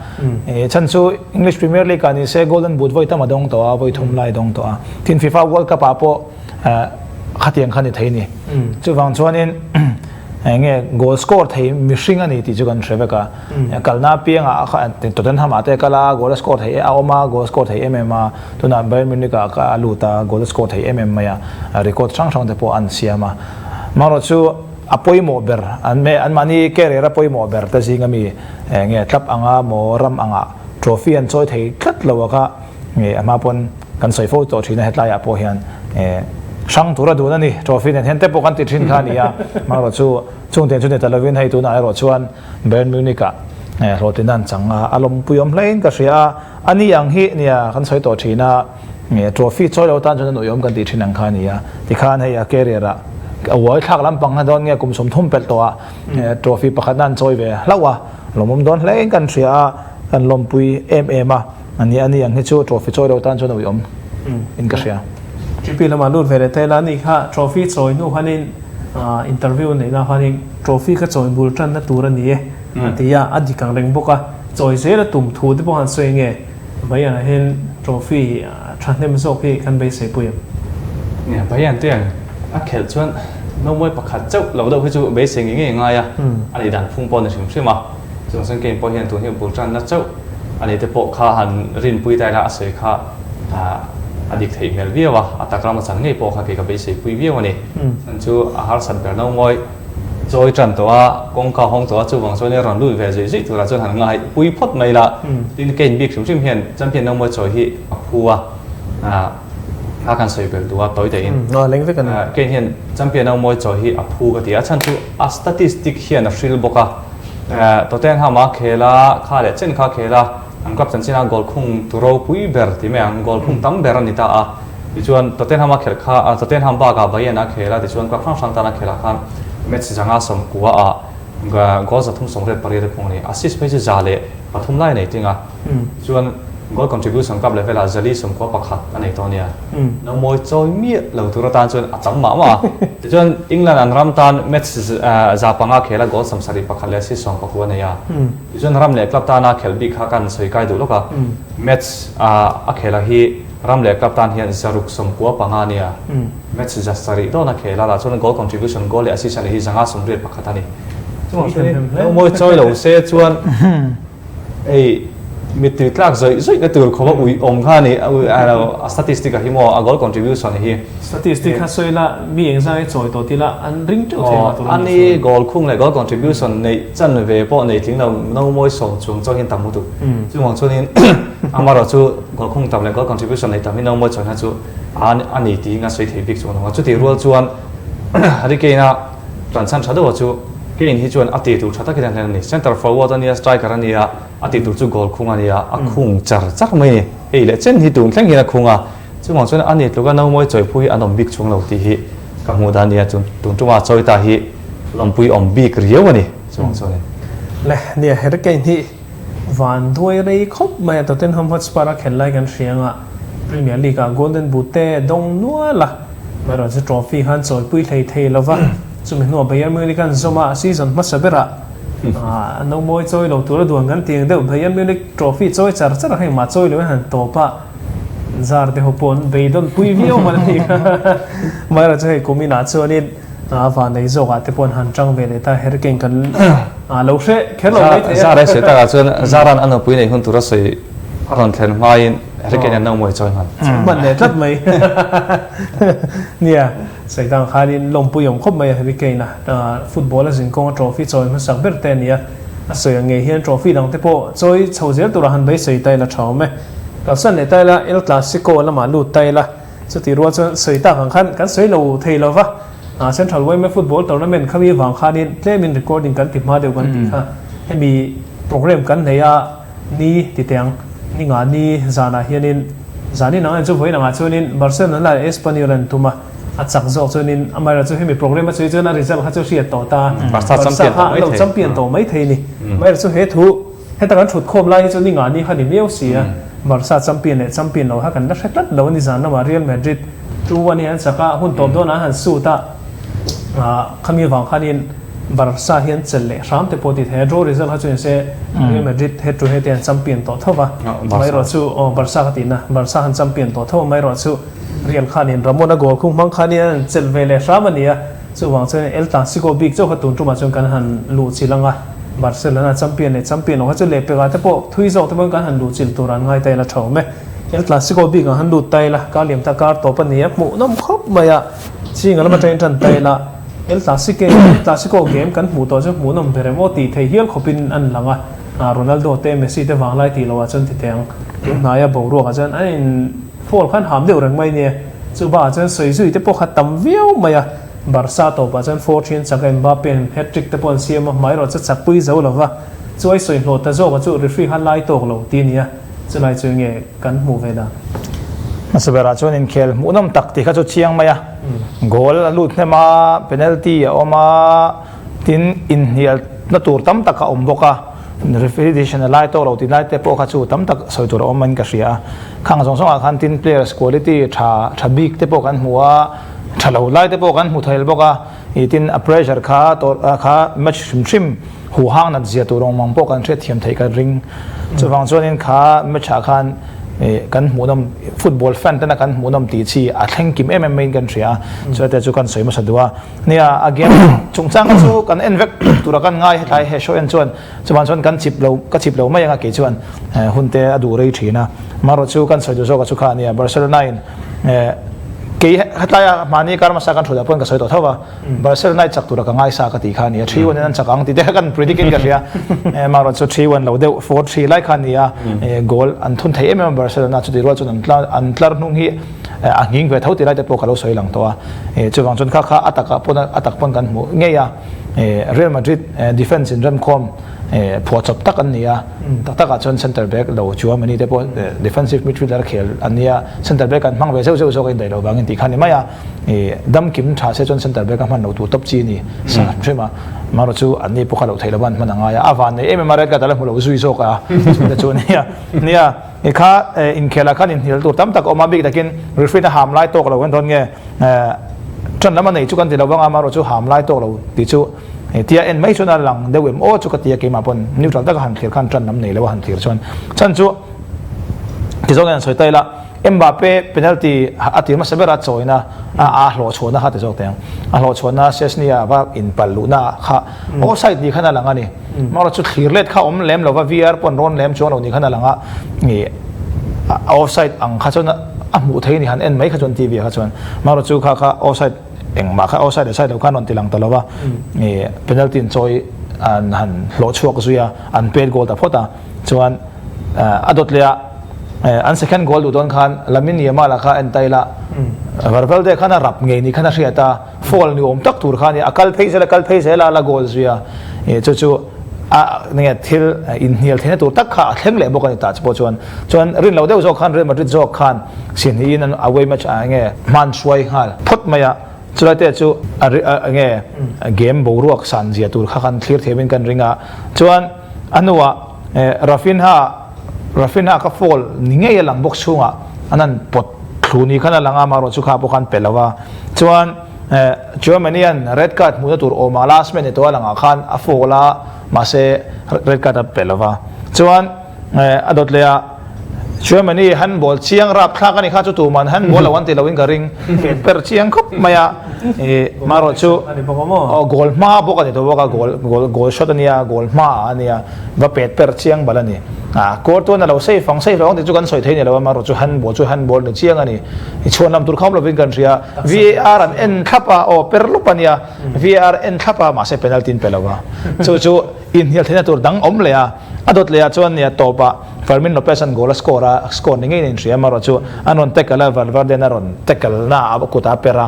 eh chhan chu English Premier League ah ni se Golden Boot vawi tam a dawng tawh a, vawi thum lai a dawng tawh a, tin FIFA World Cup ah pawh eh khatiang kha ni thei ni, chuvang chuanin eng nge goal score thei mihring a ni tih chu kan hre vek a. Kalna apiangah kha Tottenham ah te a kal a, goal a score thei a awm a, goal a score thei em em a, tunah Bayern Munich ah a lut a, goal a score thei em em mai a, record hrang hrang te pawh an siam a. Amaherawhchu chu a pawimawh ber, an anmahni career a pawimawh ber te zinga mi nge club anga maw ram anga trophy an chawi thei tlat lo a kha nge a hma pawn kan sawi fo tawh thin a hetlaiah pawh hian hrang tura dun a ni, trophy nen hian te pawh kan ti thin kha a ni a, amaherawhchu chu chung tiang chu ni ta lovin hei tunah erawh chuan Bayern Munich ah hlawhtlin an chang a, a lawmpuiawm hlein ka hria a, a ni ang hi nia kan sawi tawh thin a, trophy chawi lo tan chuan an uiawm kan tih thin ang kha a ni a, tikhan hei a career ah a uai thlak lampang na dawn nge kum 30 pelh tawh ah trophy pakhat na an chawi ve hlauh a, lawmawm dawn hlein kan hria a, kan lawmpui em em a, a ni a ni ang hi chu trophy chawi lo tan chuan a uiawm in ka hria. GP lamah lut ve leh ta ila a ni kha trophy chawi hnu khanin Interview neih na khanin trophy kha chawi bul tanna tur a ni e a ti a, a dik ang reng bawk a, chawi zel a tum thu te pawh han sawi nge Bayern ah hian trophy thahnem zawk hi kan beisei pui em? Nia, Bayern te ang a khelh chuan nomawi pakhat chauh lo deuh hi chu beisei ngei ngei a ngai a, a nih dan phung pawh a ni hrim hrim a, chuvang chuan Kane pawh hian tun hi bul tanna chauh a nih te pawh kha han rinpui ta ila a sawi kha a dik theih hmel viau a, a tak rama chan ngei pawh kha kei ka beisei pui viau a ni. Chan chu a harsat ber no ngawi chawi tan tawh a, kawngka hawng tawh a, chuvang chuan i rawn lut ve zui zui turah chuan han ngaih pui phawt mai la. Tin, Kane bik hrim hrim hian champion no mawi chawi hi a phu a, a kan sawi belh duh a tawi taihin. Kane hian champion no mawi chawi hi a phu ka ti a, chhan chu a statistic hian a hril bawk a. Tottenham a khel a, kha leh chen kha a khel a, an club chanchin a goal khung tu ropui ber ti mai ang, goal khung tam ber a ni ta a. Tichuan Tottenham a khelh kha, Tottenham bakah Bayern a khel a, tichuan club hrang hrang tan a khelh ah khan match zanga 90 ah goal 388 a khung a ni. Assist phei chu 103 lai a nei tling a, chuan goal contribution club level ah 491 a nei tawh a nia. No mawi chawi miah lo tur atan chuan a tam mah mah a. Tichuan England an ram tan match 5 khel a goal 71 leh assist 19 a nei a. Tichuan ram leh club tana khelh bik kha kan sawi kai duh lawk a, match a khelh hi Ram leh club tan hian 695 a nia. Match 700 dawn a khel a, lah chuan goal contribution, goal leh assist a nih hi 581 a ni. Chuvang chuan i mawi chawi lo se chuan hei mittui tlak zawih zawih na tur khawp a ui awm kha a ni a statistic ah hi maw a goal contribution hi. Statistic kha sawi la mi engzah nge chawi tawh tila an ring teuh thei mah tur a ni chuan. Ani goal khung leh goal contribution neih chan ve pawh nei tling lo no mawi sawm chung chaw hian tam lutuk. Chuvang chuanin amaherawh chu goal khung tam leh goal contribution neih tam hi no mawi chawina chu a ni tiin a sawi thei bik chuang lo a. Chutih rual chuan Harry Kane a tlan chhan tha deuh a chu Kane hi chuan a tih tur tha takin a hlen a ni. Centre forward a nia, striker a nia, a tih tur chu goal khung a nia, a khung char char mai a ni. Hei leh chen hi tun thleng hian a khung a. Chuvang chuan a ni tluka no mawi chawi phu hi an awm bik chung lo tih hi ka hmuh dan a nia. Tun tuma chawi ta hi lawmpui awm bik riau a ni. Chuvang chuanin. Le, nia Hurricane hi van duai rei khawp mai a, Tottenham Hotspur a khelh lai kan hria anga Premier League ah Golden Boot te dawng nual a, amaherawhchu chu trophy khan chawipui hlei thei lo va, chumi hnuah Bayern Munich an zawm a, season hmasa berah no mawi chawi lo tura duan kan ti ang deuh, Bayern Munich trophy chawi char char a heng mah chawi lo in han tawp a, zar te ho pawh an beidawn pui viau hman a ni kha, amaherawhchu hei kum inah chuanin. A vanei zawkah te pawh an han tang ve leh ta, Harry Kane kan lo hre kher lo mai thei a. Zara sawi takah chuan Zara'n a nupui neih hun tur a sawi a rawn thlen hmain Harry Kane an nomawi chawi hman. Hman leh tlat mai. Nia, sawi dang khanin lawmpui awm khawp mai a Harry Kane a, football a zinkawng a trophy chawi hmasak ber te a ni a, a sawi ang ngei hian trophy dang te pawh chawi chho zel turah han beisei ta ila tha awm e. Kalsan leh ta ila El Clasico lamah lut ta ila. Chutih rual chuan sawi tak ang khan kan sawi lo thei lo va, Central yma Football Tournament khami vang khanin tlemin recording kan ti hma deuh kan tih kha hemi program kan nei a ni ti teh ang. Ni nga ni zanah hianin zanin ang en chu vawiin angah chuanin Barcelona leh Espanyol an tum a, a chak zawk chuanin amaherawhchu chu hemi program a chhui chuan a result kha chu hriat tawh ta a, Barca kha an lo champion tawh mai thei a ni. Amaherawhchu he thu Heta kan thut khawm lai hi chu ni nga ni kha ni miau si a, Barca champion leh champion lo kha kan la hre tlat lo a ni zan lamah Real Madrid 2-1 hi an chak a, hun tawp dawnah an han suit a, khami avang khanin Barca hi an chelh leh hram te pawh ti thei a, draw result kha chu inse Real Madrid head to head te an champion tawh tho va, amaherawh chu aw Barca ka tihna Barca han champion tawh tho amaherawh chu Real khanin Ramon a goal khung hmang khanin an chelh ve leh hram a ni a, chuvang chuan El Clasico bik chauh kha tun tumah chuan kan han luh chilh ang a. Barcelona champion leh champion lo kha chu lehpekah te pawh thui zawk te pawhin kan han luh chilh tur an ngai ta ila tha awm e. El Clasico bik ang han lut ta ila, kar liam ta kar tawp a ni a, hmuhnawm khawp mai a, ching a lam atangin tan ta ila, El Clasique El Clasico game kan hmuh tawh chu hmuhnawm ber em aw tih thei hial khawpin an lang a, Ronaldo te Messi te vanglai tih loh ah chuan ti teh ang, tun hnaia boruak ah chuan an in foul khan ham deuh reng mai nia, chu bakah chuan sawi zui te pawh kha tam viau mai a. Barca tawpah chuan four thian chak a Mbappe an hat trick te pawh an siam a, hmairawh chu chak pui zo lova chu ai sawi hlawh ta zawk a chu referee kha lai tawk lo ti a ni a, chulai chu enge kan hmuh ve dan? Hmasa berah chuan inkhel hmuhnawm tak tih kha chu chiang mai a, goal a lut hnem a, penalty a awm a, tin inhnial na tur tam tak a awm bawk a, referee decision a lai tawk lo tih lai te pawh kha chu tam tak sawi tur a awm in ka hria a, khang zawng zawngah khan tin players quality tha tha bik te pawh kan hmu a, Tha lo lai te pawh kan hmu thei bawk a, ih tin a pressure kha tawrh kha match hrim hrim huh hang nat zia tur awm ang pawh kan hriat thiam theih ka ring. Chuvang chuanin kha match ah khan ih kan hmuhnawm football fan tena kan hmuhnawm tih chi a thleng kim em em maiin kan hria a, chulai te chu kan sawi hmasa duh a. Nia a game chungchang kha chu kan en vek tura kan ngai hetlai he show en chuan chuvang chuan kan chip lo ka chip lo mai anga kei chuan hun te a duh rei thin a. Amaherawhchu kan sawi duh zawk a chu kha a nia Barcelona in Kei hetlaia mahni kar hmasa kan thutah pawhin ka sawi tawh tho va, Barcelona i chak tura ka ngaisa ka tih kha a ni a, 3-1 in an chak ang tih te kha kan predict in ka hria. Amaherawh chu 3-1 lo deuh 4-3 lai kha a ni a, goal an thun thei em em a Barcelona chutih rual chuan an tlar an tlar hnung hi a nghing ve tho tih lai te pawh ka lo sawi lang tawh a. Chuvang chuan kha kha a takah pawn a tak pawn kan hmuh ngei a, Real Madrid defence in remkhawm phuahchawp tak an ni a, tak takah chuan centre back lo chuam ani te pawh defensive midfielder khel an nia, centre back an hmang ve zeuh zeuh zawk a indaih loh vangin tih kha a ni mai a, damkim tha se chuan centre back a hman loh tur tawp chi a ni sa hrim hrim a, amaherawh chu an ni pawh kha loh theih lova an hman a ngai a, a van nei em em a red card a la hmu lo zui zawk a, chungte chu a nia, nia kha inkhelah khan inhnial tur tam tak a awm a, bik takin referee na ham lai tawk lo kan dawn nge ṭan lam a nei chu kan ti lo vang a, amaherawh chu ham lai tawk lo tih chu. Tia en mai chuan a lang deuh em aw chu ka ti a, keimah pawn neutral taka han thlir khan ṭan lam nei lo a han thlir chuan chhan chu ti zawngin an sawi ta ila Mbappe penalty a tir hmasa bera chawina a hlawh chhuahna kha ti zawk teh ang a hlawh chhuahna Szczesny a va inpalh luhna kha offside ni khan a lang a ni amaherawhchu chu thlir let kha awm lem lova VAR pawh an rawn lem chuang lo ni khan a lang a offside ang kha chuan a hmuh theih a ni han en mai kha chuan TV ah kha chuan amaherawhchu kha kha offside Engmah kha offside leh side lo khan rawn ti lang ta lo va, penalty an chawi an han hlawh chhuak zui a, an pet goal ta phawt a, chuan a dawt leh a an second goal duh dawn khan Lamine Yamal-a kha en ta ila, Valverde khan a rap ngei ni khan a hriat a, foul ni awm tak tur kha a ni, a kal phei zel a kal phei zel a, a la goal zui a, chu chu a enge thil inhnial theihna tur tak kha a thleng leh bawk a ni tah chu pawh chuan, chuan rin loh deuh zawk khan Real Madrid zawk khan Sihniin an away match ah enge hman hruai nghal phawt mai a, chulai te chu a enge game boruak san zia tur kha kan thlir thiam in kan ring a, chuan a hnuah Raphinha Raphinha kha foul ni ngei a lang box chhungah an han pawt thlu ni khan a lang a, amaherawh chu kha pawh khan pe lo a, chuan Tchouameni an red card hmuhna tur awmah last man ni tawh a langah khan a foul a, mahse red card a pe lo a, chuan a dawt leh a. Germany handball chiang rapthlak a ni kha chu tuman handball lo an ti loin ka ring pet per chiang khawp mai a i marawh chu aw goal hma bawk a ni tawh bawk a goal goal goal shot a nia goal hma ah a nia va pet per chiang bal a ni a court chuan a lo safe ang safe lo ang tih chu kan sawi thei ni lo a marawh chu handball chu handball ni chiang a ni i chhuan lam tur kham lovin kan hria VAR an en thlap a aw per lup a nia VAR en thlap a mahse penalty an pe lo a chu chu inhnial theihna tur dang awm leh a a dawt leh ah chuan nia tawpah Fermin Lopez an goal a score a, score ni ngeiin a inhria amarawh chu an rawn tackle a, Valverde an a rawn tackle na a kut a per a,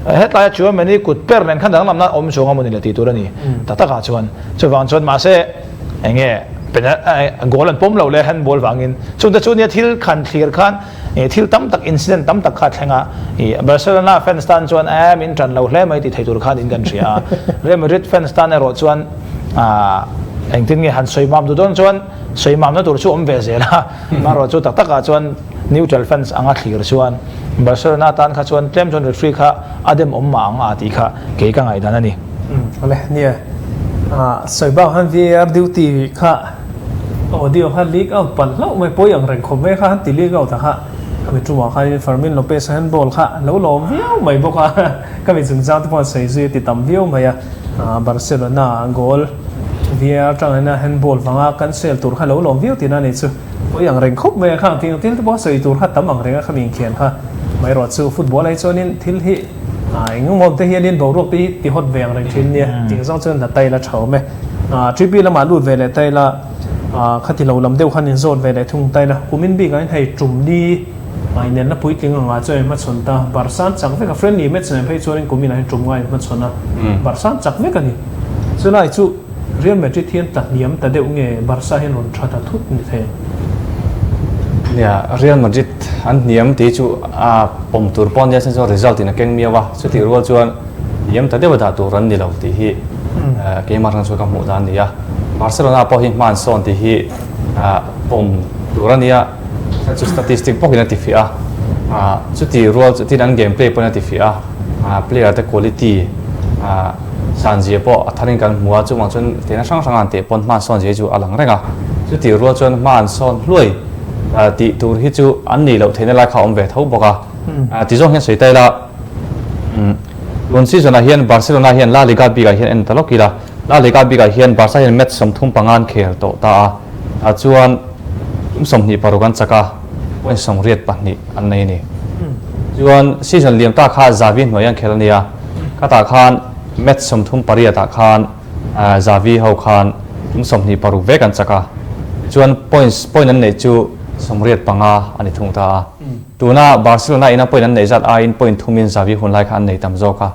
hetlai a Tchouameni kut per nen khan danglamna awm chuang a maw ni le tih tur a ni tak takah chuan chuvang chuan mahse eng nge goal an pawm lo le handball vangin chungte chu nia thil khan thlir khan thil tam tak incident tam tak kha a thleng a, Barcelona fans tan chuan eh min tan lo hle mai tih thei tur khan in kan hria a, Real Madrid fans tan erawh chuan engtin nge han sawi mam duh dawn chuan Sawi mamna tur chu awm ve zel a, marawh chu tak takah chuan neutral fans anga thlir chuan Barcelona tan kha chuan tlem chuan referee kha a dem awm mah ang a tih kha kei ka ngaihdan a ni. Awle nia, sawi bak han VAR duty kha audio kha leak out palh hlauh mai pawi ang reng khawp mai kha han ti leak out a kha khami tumah khanin Fermin Lopez a handball kha lo lawm viau mai bawk a, khami chungchang te pawh an sawi zui a ti tam viau mai a, Barcelona goal. VAR tangin a handball vanga cancel tur kha lo lawm viau tihna a ni chu. Pawi ang reng khawp mai a khang thil te pawh a sawi tur kha tam ang reng a khami inkhian kha. Mai erawh chu football ah hi chuanin thil hi eng emaw te hianin boruak te hi ti hawt ve ang reng thin nia tih zawng chuan la tail a tha awm e. TP lamah lut ve leh tail a khati lo lam deuh khan inzawt ve leh thung tail a kumin bikah hian hei tum ni inenna puitling angah chuan inhmachhawn ta. Barca an chak vek a friendly match nen phei chuanin kuminah hian tum ngai inhmachhawn a Barca an chak vek a ni. Chulai chu Real Madrid hian tla hniam ta deuh nge Barca hian rawn tha ta thut ni thei? Nia, Real Madrid an hniam tih chu a pawm tur pawh nia chuan result in a keng miau a, chutih rual chuan hniam ta deuh a dah tur an ni lo tih hi keimah atang chuan ka hmuh dan a ni a. Barcelona pawh hi hma an sawn tih hi pawm tur a nia, chu statistic bawkin a tifiah a, chutih rual chutin an game play pawhin a tifiah a. Player te quality san zia pawh a tharin kan hmu a, chuvang chuan tehna hrang hrang an teh pawn hma an sawn zia hi chu a lang reng a. Chutih rual chuan hma an sawn hluai tih tur hi chu an nih loh theihna lai kha a awm ve tho bawk a. Ti zawng hian sawi ta ila, tun season ah hian Barcelona hian La Liga bikah hian en ta lawk ila, La Liga bikah hian Barca hian match 35 an khel tawh ta a, tah chuan kum 26 an chak a, point 82 an nei a ni. Chuan season liam ta kha Xavi hnuai an khel a nia, khatah khan match 38 ah khan Xavi ho khan tum 26 vek an chak a, tichuan points point an neih chu 85 a ni thung ta a. Tuna Barcelona ina point an neih zat aiin point thumin Xavi hun lai kha an nei tam zawk a,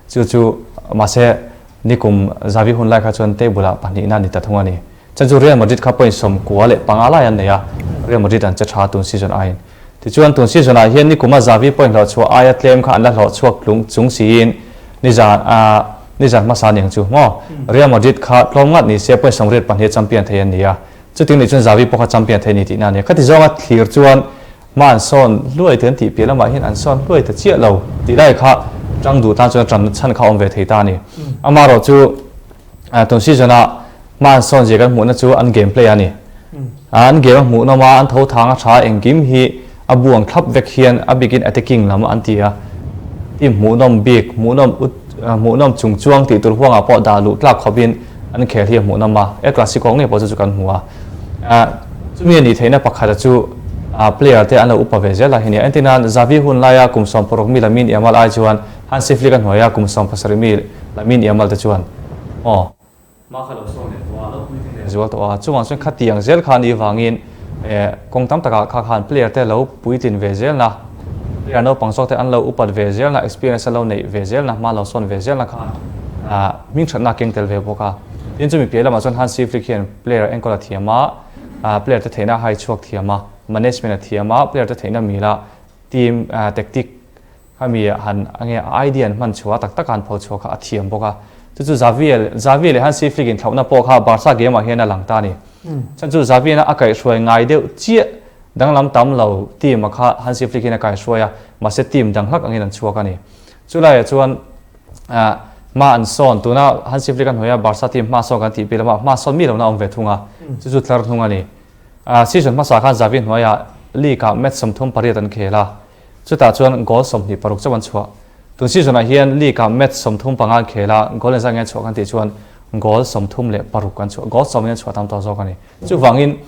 chu chu mahse nikum Xavi hun lai kha chuan table ah pahnihna a ni ta thung a ni. Chuan chu Real Madrid kha point 95 lai an nei a, Real Madrid an che tha tun season aiin. Tichuan tun season ah hian nikuma Xavi point hlawh chhuah aia tlem kha an la hlawh chhuak tlung chung siin nizan ah nizan hmasa aniang chu maw Real Madrid kha tlawm ngat ni se point 82 champion thei an ni a, chuting nih chuan Xavi pawh kha champion thei a ni tihna a ni a. Khati zawnga thlir chuan hma an sawn hluai te an tih piah lamah hian an sawn hluai ta chiah lo tih lai kha tang duh tan chuan tan chhan kha a awm ve thei ta a ni. Amaherawh chu tun season ah Hma an sawn zia kan hmuhna chu an game play a ni. An game a hmuhnawm a, an tho thang a tha engkim hi a buang thlap vek hian a bikin attacking lam an ti a. Team hmuhnawm bik, hmuhnawm ut, hmuhnawm chung chuang tih tur huangah pawh dah luh tlak khawpin an khel hi a hmuhnawm a. El Clasico ngei pawh chu chu kan hmu a. Chumi a nih theihna pakhata chu player te an lo upa ve zel a hi nia. Entirnan Xavi hun laia kum 16 mi Lamine Yamal ai chuan Hansi Flick a hnuaia kum 17 mi Lamine Yamal te chuan aw. Hma kha lo sawn leh tawh a, lo puitling leh zual tawh a, chuvang chuan khatiang zel kha anih vangin kawng tam takah kha khan player te lo puitlin ve zelna, player naupang zawk te an lo upat ve zelna, experience an lo neih ve zelna, hma lo sawn ve zelna khan hmingthatna a keng tel ve bawk a. Tin chumi piah lamah chuan Hansi Flick hian player enkawl a thiam a, player te theihna a hai chhuak thiam a, management a thiam a, player te theihna mila team tactic Khami han enge idea an hman chhuah tak tak a han pho chhuah kha a thiam bawk a. Chu chu Xavi Xavi leh Hansi Flick inthlauhna pawh kha Barca game ah hian a lang ta a ni. Chhan chu Xavi in a kaihhruai ngai deuh chiah danglam tam lo team a kha Hansi Flick hian a kaihhruai a, mahse team dang hlak angin an chhuak a ni. Chulaiah chuan hma an sawn tuna Hansi Flick a hnuaia Barca team hma sawn kan tih piah lamah hma sawn mi lohna a awm ve thung a, chu chu tlar hnung a ni. Season hmasa khan Xavi hnuaiah. league ah match 38 an khel a, chutah chuan goal 26 chauh an chhuah. Tun season ah hian league ah match 35 an khel a, goal engzat nge an chhuah kan tih chuan goal 36 an chhuah, goal sawm in an chhuah tam tawh zawk a ni. Chuvangin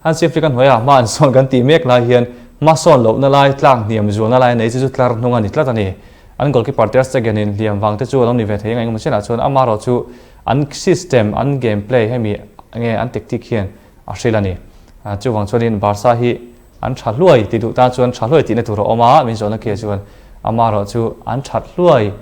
Hansi Flick a hnuaiah hma an sawn kan tih mek lai hian hmasawn lohna lai tlak hniam zualna lai a nei chu chu tlar hnung a ni tlat a ni. An goalkeeper Ter Stegen in hliam vang te chu a lo ni ve thei ang engemaw chenah chuan amaherawhchu an system, an game play hemi nge an tactic hian a hril a ni. Chuvang chuanin Barca hi an tha hluai ti duh tan chuan tha hluai tihna tur a awm a, min zawhna kia chuan amaherawhchu an that hluai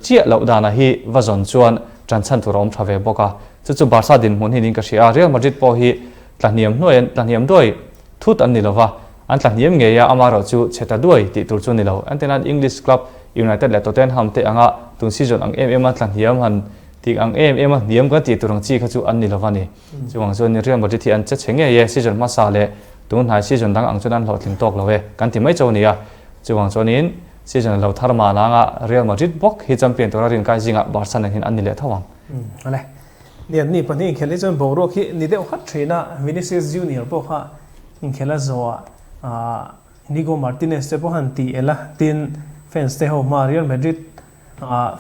chiah loh danah hi va zawn chuan tan chhan tur a awm tha ve bawk a. Chu chu Barca dinhmun hi niin ka hria a, Real Madrid pawh hi tlahniam hnuai an tlahniam duai thut an ni lo va, an tlahniam ngei a, amaherawhchu chhe ta duai tih tur chu a ni lo. Entirnan English club United leh Tottenham te anga tun season ang em em a tlahniam han tih ang em em a hniam kan tih tur ang chi kha chu an ni lo va ni. Chuvang chuan Real Madrid hi an che chhe ngei e, season hmasa leh tun hnai season dang ang chuan an hlawhtling tawk lo e kan ti mai chauh a ni a. Chuvang chuanin season a lo thar mah nanga Real Madrid bawk hi champion tura rinkai zingah Barca nen hian an ni leh tho ang. Awle. Nian ni pahnih inkhelh hi chuan boruak hi ni deuh hat thin a, Vinicius Junior pawh kha inkhelh a zawh a, Inigo Martinez te pawh han ti el a, tin fans te ho hma Real Madrid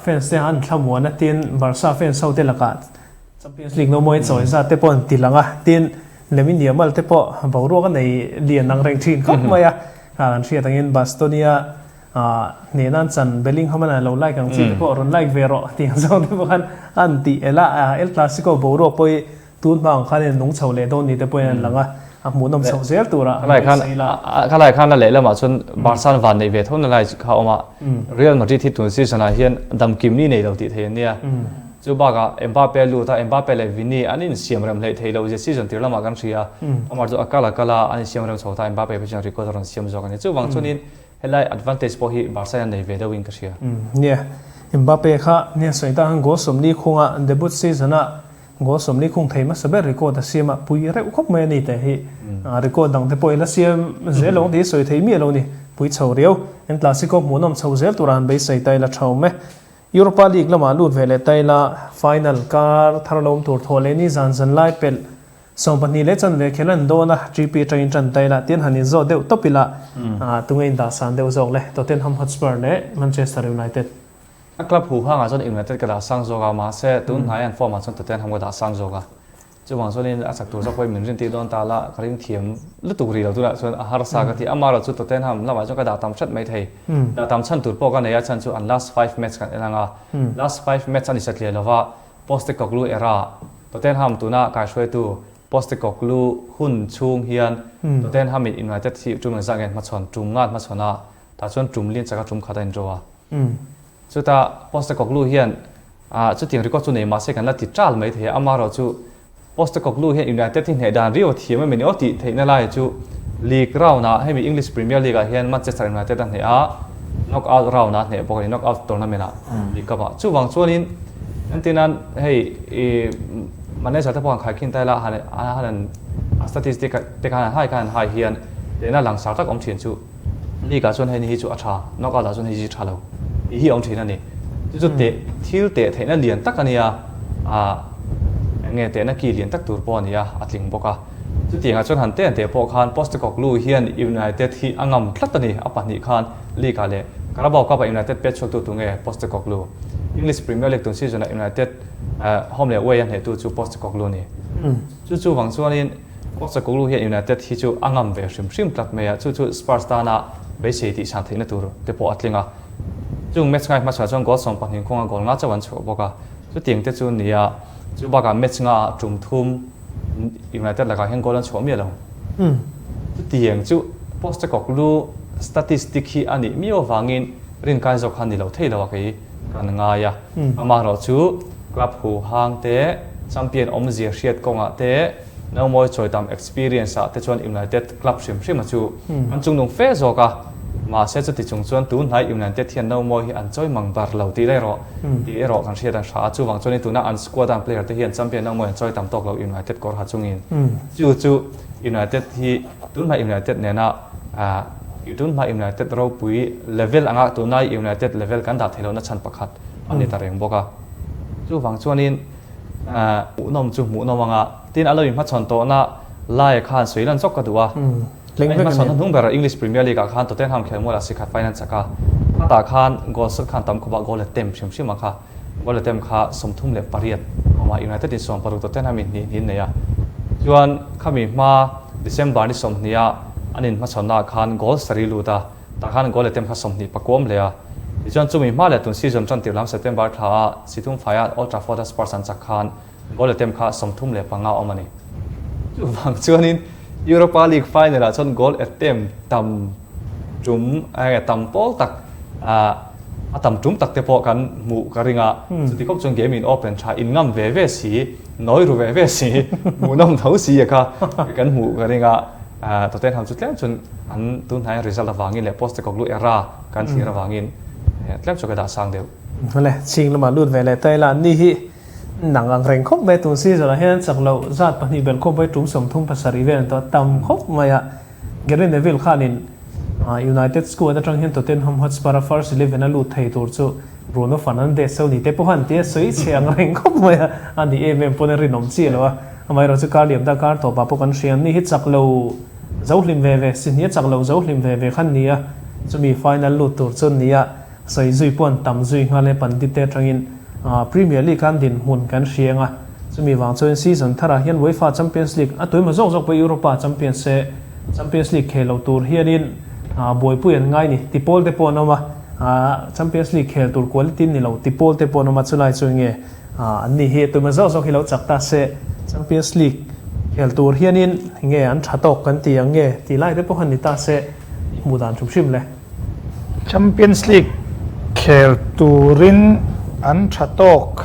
fans te han thlamuan a, tin Barca fans ho te lakah Champions League no mawi chawi zat te pawh an ti lang a, tin Lamine Yamal te pawh boruak a nei lian ang reng thin khawp mai a, kan hriat angin Bastonia Hnehna an chan Bellingham an lo like ang chi te pawh rawn like ve rawh tih ang zawng te pawh khan an tih el a, El Clasico boruak pawh hi tun hma ang khan in nung chho leh dawn ni te pawhin an lang a, a hmuhnawm chhoh zel tura an beisei la. Khalai khan a lehlamah chuan Barca an van neih ve tho na lai kha a awm a, Real Madrid hi tun season ah hian damkim ni nei lo tih thei an nia. Chu bakah Mbappe a lut a, Mbappe leh Vini an insiam rem hleih thei lo zia season tir lamah kan hria a, amah chu a kal a kal a, an insiam rem chho ta, Mbappe pawh chuan record a rawn siam zawk a ni. Chuvang chuanin Helai advantage pawh hi Barca hian nei ve deuhin ka hria. Nia, Mbappe kha nia sawi ta khan goal 40 khunga debut season-a goal 40 khung thei hmasa ber record a siam a, pui reuh khawp mai a ni teh hi. Record dang te pawh i la siam zel lo ang tih hi sawi thei miah lo a ni. Pui chho riau. El Clasico hmuhnawm chho zel tura han beisei ta ila tha awm e. Europa League lamah lut ve leh ta ila final kar thar lo awm tur thawh leh ni zan zan lai pelh 12 leh chanve khel an dawn a, GP atangin tan ta ila tin han inzawh deuh tawp ila tunge in dah san deuh zawk le, Tottenham Hotspur leh Manchester United. A club hu hangah chuan United ka dah sang zawk a, mahse tun hnai an form ah chuan Tottenham ka dah sang zawk a. Chuvang chuanin a chak tur zawk pawhin min rin tih dawn ta la, ka ring thiam lutuk rih lo tunah chuan a harsa ka ti. Amaherawh chu Tottenham lamah chuan ka dah tam hret mai thei. Dah tam chhan tur pawh ka nei a, chhan chu an last five match kan en ang a, last five match a ni satliah lova, Postecoglou era, Tottenham tuna kaihruaitu Postecoglou hun chhung hian Tottenham in United hi tum engzah nge an hmachhawn? Tum nga an hmachhawn a, tah chuan tum lian chaka tum khat a inro a. Chutah Postecoglou hian chutiang record chu nei mahse kan la ti ṭal mai thei a, amaherawhchu Postecoglou hian United hi hneh dan riau a thiam em ni aw tih theihna lai chu League round ah hemi English Premier League ah hian Manchester United a hneh a, knock out round ah a hneh bawk a ni, knock out tournament ah League Cup ah. Chuvang chuanin entirnan hei ih manager te pawh han khaikhin ta ila han han a statistic te khan han hai khan han hai hian tehna langsar tak awm thin chu League ah chuan hei ni hi chu a tha, knock out ah chuan hei hi tha lo tih hi a awm thin a ni. Chu chu teh thil teh theihna lian tak a nia, ah eng nge tehna ki lian tak tur pawh a ni a, a tling bawk a. Chutiangah chuan han teh teh pawh khan Postecoglou hian United hi a ngam tlat a ni, a pahnih khan League ah leh Carabao Cup ah United pet chhuaktu tu nge Postecoglou? English Premier League tun season ah United home leh away a hnehtu chu Postecoglou a ni. Chu chu vang chuanin Postecoglou hian United hi chu a ngam ve hrim hrim tlat mai a, chu chu Spurs tana beisei tih chhan theihna tur te pawh a tling a. Chung match ngai hmachhuah chuan goal 12 khawnga goal nga chauh an chhuah bawk a, chutiang te chu nia chu bakah match nga ah tum thum United lakah hian goal an chhuah miah lo. Chutiang chu Postecoglou statistic hi a nih miau avangin rinkai zawk kha ni lo thei lo a kei kan ngai a. Amaherawhchu club hu hang te, champion awmzia hriat kawngah te, Naumawi chawi tam experience ah te chuan United club hrim hrim a chu an chungnung fe zawk a, mahse chuti chung chuan tun hnai United hian Naumawi hi an chawi mang bar lo tih daih rawh tih erawh kan hriat an hra a, chuvang chuanin tuna an squad a an player te hian champion Naumawi an chawi tam tawk lo United kawr ha chungin chu chu United hi tun hnai United nena tun hnai United ropui level anga tunlai United level kan dah theih lohna chhan pakhat a ni ta reng bawk a, chuvang chuanin. Hmuhnawm chu hmuhnawm anga tin a lo inhmachhawn tawhna laia khan sawi lan chawk ka duh a. Tling vek a ni. Hmasawn hnung ber English Premier League ah khan Tottenham khelmual ah sikhat faiin an chak a, khatah khan goal sawt khan tam khawp a goal attempt hrim hrim a kha goal attempt kha 38 a awm a, United in 60 Tottenham in hnih hnih an nei a. Chuan khami hma December ni 20 ah an in hmachhawnna ah khan goal sarih lut a, tah khan goal attempt kha 29 awm leh a. Tichuan chumi hma leh tun season tan tirh lam September thla ah Sithum faiah Old Trafford a Spurs an chak khan Goal attempt kha 35 a awm a ni. Chuvang chuanin Europa League final ah chuan goal attempt tam tum enge tam pawl tak a tam tum tak te pawh kan hmuh ka ring a. Chuti khawp chuan game in open tha in ngam ve ve si, nawi ru ve ve si, hmuhnawm tho si a kha kan hmuh ka ring a. Tottenham chu tlem chuan an tunhnai result avangin leh Postecoglou era kan thlir avangin tlem chu ka dah sang deuh. Awle, chhing lamah lut ve leh ta ila an ni hi Nang ang reng khawp mai tun season ah hian chak loh zat pahnih belh khawp mai tum 37 vel an tawh a tam khawp mai a. Gary Neville khanin United squad atang hian Tottenham Hotspur a first eleven a lut thei tur chu Bruno Fernandes ho ni te pawh han tia sawi chhe ang reng khawp mai a, a ni em em pawn a rinawm chiah lo a. Amaherawhchu chu kar liam ta kar tawpah pawh kan hria an ni hi chak lo zo hlim ve ve, si hnia chak lo zo hlim ve ve khan ni a, chumi final lut tur chu an ni a. Sawi zui pawh an tam zui nghal e Pandit te atangin Premier League an dinhmun kan hria ang a, chumi vang chuan season tharah hian UEFA Champions League a tuimaw zawk zawk pawh Europa champion se Champions League khel lo tur hianin buaipui an ngai ni ti pawl te pawh an awm a, Champions League khel tur quality ni lo ti pawl te pawh an awm a, chulai chu enge an ni hi tuimaw zawk zawk hi lo chak ta se Champions League khel tur hianin enge an tha tawk kan ti ang nge tih lai te pawh han ni ta se hmuh dan hrim hrim le. Champions League khel turin an tha tawk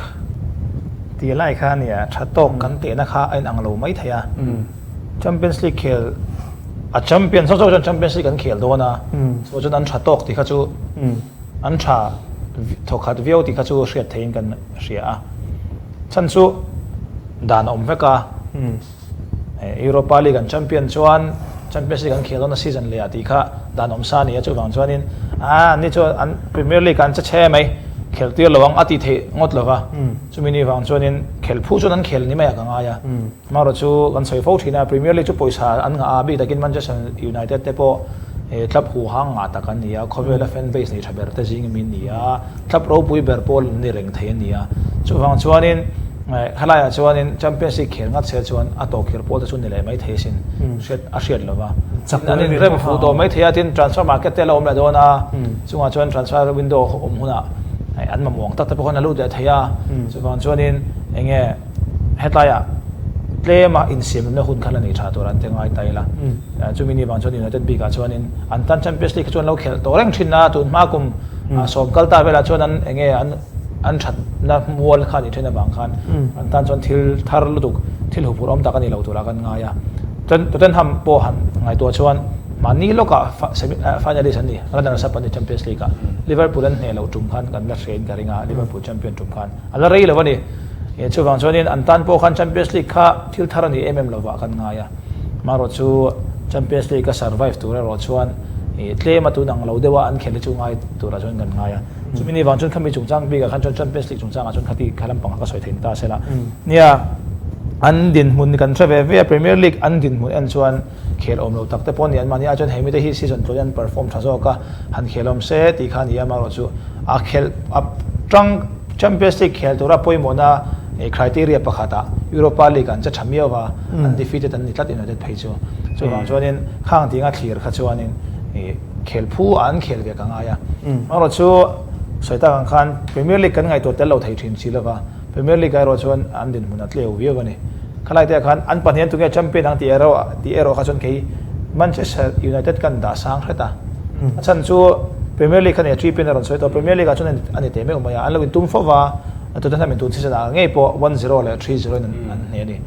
tih lai kha a nia, tha tawk kan tehna kha a inang lo mai thei a. Champions League khel a champion zawk zawk chuan Champions League an khel dawn a, chu chuan an tha tawk tih kha chu an tha thawkhat viau tih kha chu hriat theihin kan hria a. Chhan chu dan a awm vek a. Europa League an champion chuan Champions League an khel dawn a season leh ah tih kha dan awm sa a ni a, chuvang chuanin aa anni chuan an Premier League ah an che chhe mai, khel tir lo ang a tih theih ngawt lo va, chumi ni vang chuanin khel phu chuan an khel ni mai ah ka ngai a, amaherawh chu kan sawi fo thin a, Premier League chu pawisa an ngah a, bik takin Manchester United te pawh club huhang ngah tak an ni a, khawvela fan base nei tha ber te zing ami an ni a, club ropui ber pawh ni reng thei a ni a, chuvang chuanin. Khalaiah chuanin Champions League khel ngat se chuan a tawh khir pawl te chu ni leh mai thei sin hriat a hriat lo va. An inrem fuh tawh mai thei a, tin transfer market te a la awm leh dawn a, chungah chuan transfer window awm hunah an mamawh ang tak te pawh khan a lut leh thei a. Chuvang chuanin eng nge hetlaiah tlema insiamremna hun kha la nei tha tur an ti ngai ta ila. Chumi ni vang chuan United bikah chuanin an tan Champions League kha chu an lo khelh tawh reng thin a, tun hma kum sawm kal ta velah chuan an eng nge an an thatna mual kha a nih then avang khan an tan chuan thil thar lutuk thil huphurh awm tak a ni lo turah kan ngai a. Chuan Tottenham pawh han ngaihtuah chuan mahni lawkah semi finalist an ni, runners up an ni Champions League ah. Liverpool an hneh loh tum khan kan la hrein ka ring a, Liverpool champion tum khan a la rei lo a ni. Chuvang chuanin an tan pawh khan Champions League kha thil thar a ni em em lovah kan ngai a. Amaherawh chu Champions League a survive tur erawh chuan tlem a tun ang lo deuha an khelh hi chu ngai turah chuan kan ngai a. Chumi ni vang chuan khami chungchang bikah khan chuan Champions League chungchangah chuan khati kha lampang kha ka sawi thei ni ta se la. Nia, an dinhmun kan hre ve ve a, Premier League an dinhmun en chuan khel awm lo tak te pawh a ni an mahni ah chuan hemi te hi season tluan in an perform tha zawk a, han khel awm se tih kha a ni a, amaherawh chu a khelh a tang Champions League khel tura pawimawhna criteria pakhatah Europa League an che tha miau va, an defeated an ni tlat United phei chu. Chuvang chuanin khang tinga thlir kha chuanin Khel phu ah an khel ve ka ngai a. Amaherawh chu sawi tak ang khan Premier League kan ngaihtuah tel lo thei thin si lova, Premier League ah erawh chuan an dinhmun a tleu viau a ni. Khalai te ah khan an pahnih an tunge champion ang tih erawh tih erawh kha chuan kei Manchester United kan dah sang hret a. A chhan chu Premier League kha nia champion a rawn sawi tawh a, Premier League ah chuan a ni teh meuh mai a, an lo intum fo va, Tottenham in tun season ah ngei pawh 1-0 leh 3-0 in an hneh a ni.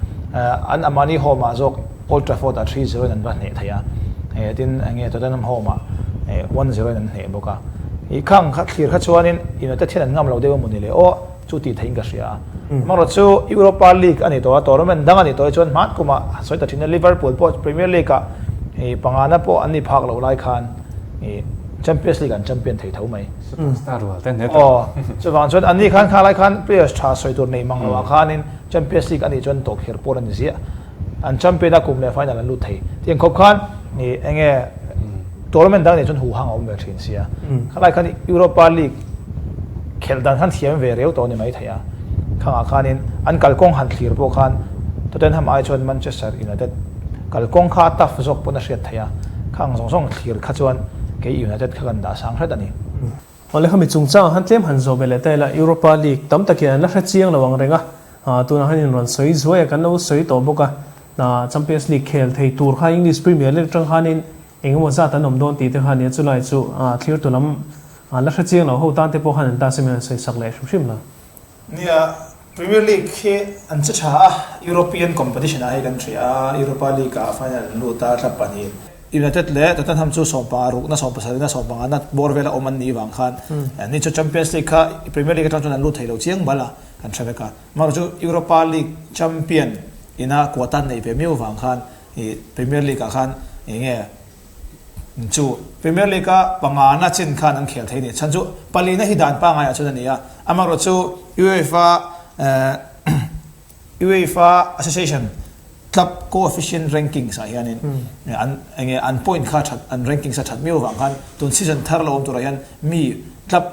An amahni home ah zawk Old Trafford ah 3-0 in an va hneh thei a, tin enge Tottenham home ah 1-0 in an hneh bawk a. I khang kha thlir kha chuanin United hian an ngam lo deuh emaw ni le aw chu tih theihin ka hria a. Amaherawh chu Europa League a ni tawh a, tournament dang a ni tawh hi chuan hman kumah han sawi ta thin a, Liverpool pawh Premier League ah pangana pawh an ni phak loh lai khan Champions League an champion thei tho mai. Superstar rual te an hneh tawh. Aw, chuvang chuan anni khan kha lai khan players tha sawi tur nei mang loah khanin Champions League a nih chuan tawhkhir pawl a ni ziah. An champion a kum leh final an lut thei. Tiang khawp khan Ih enge tournament dang nih chuan huhang a awm ve thin sia. Khalai khan Europa League khelh dan khan thiam ve reu tawh a ni mai thei a. Khangah khanin an kalkawng han thlir pawh khan Tottenham ai chuan Manchester United kalkawng kha a tough zawk pawn a hriat theih a. Khang zawng zawng thlir kha chuan kei United kha kan dah sang hret a ni. Awle khami chungchangah khan tlem han zawh ve leh ta ila Europa League tam takin an la hre chiang lo ang reng a, tunah khan inrawn sawi zuai a kan lo sawi tawh bawk a, Champions League khel thei tur kha English Premier League atang khanin eng emaw zat an awm dawn tih te kha nia chulai chu thlir tu lam la hre chiang lo ho tan te pawh khan an ta se min han sawi sak leh hrim hrim lo. Nia, Premier League hi an che tha a, European competition ah hei kan hria a, Europa League ah final an lut a, thla pahnih. United leh Tottenham chu sawmpanga rukna, sawmpasarihna, sawmpangana bawr vela awm an nih vang khan ni chu Champions League kha Premier League atang chuan an lut thei lo chiang bal a, kan hre vek a. Amaherawhchu Europa League champion ina quota an neih ve miau vang khan Premier League ah khan eng nge Chu Premier League a pangana chin khan an khel thei a ni. Chhan chu palina hi dan pangaiah chuan a ni a. Amaherawh chu UEFA UEFA Association Club Coefficient Rankings ah hianin an enge an point kha that an rankings a that miau avang khan tun season thar lo awm turah hian mi club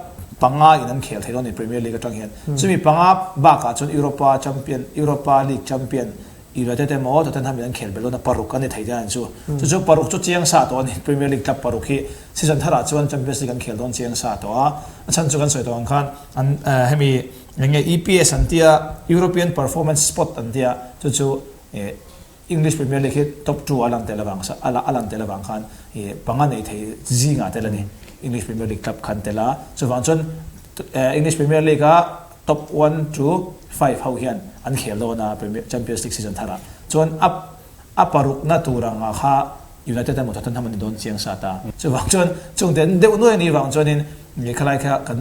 panga in an khel thei dawn a ni Premier League atang hian. Chumi panga bakah chuan Europa Champion Europa League Champion United emaw Tottenham in an khel belh dawn a, paruk a ni thei dawn chu. Chu chu paruk chu chiang sa tawh a ni. Premier League club paruk hi season tharah chuan Champions League an khel dawn chiang sa tawh a. A chhan chu kan sawi tawh ang khan an hemi eng nge EPS an tia European Performance Spot an tia chu chu English Premier League hi top two a lan tel avang a lan tel avang khan panga nei thei zingah tel a ni. English Premier League club khan tel a. Chuvang chuan English Premier League a Top one to five ho hian an khel dawn a Premier Champions League season tharah chuan a a parukna tur anga kha United emaw Tottenham an ni dawn chiang sa ta. Chuvang chuan chungte an deuh nuai a nih vang chuanin khalai kha kan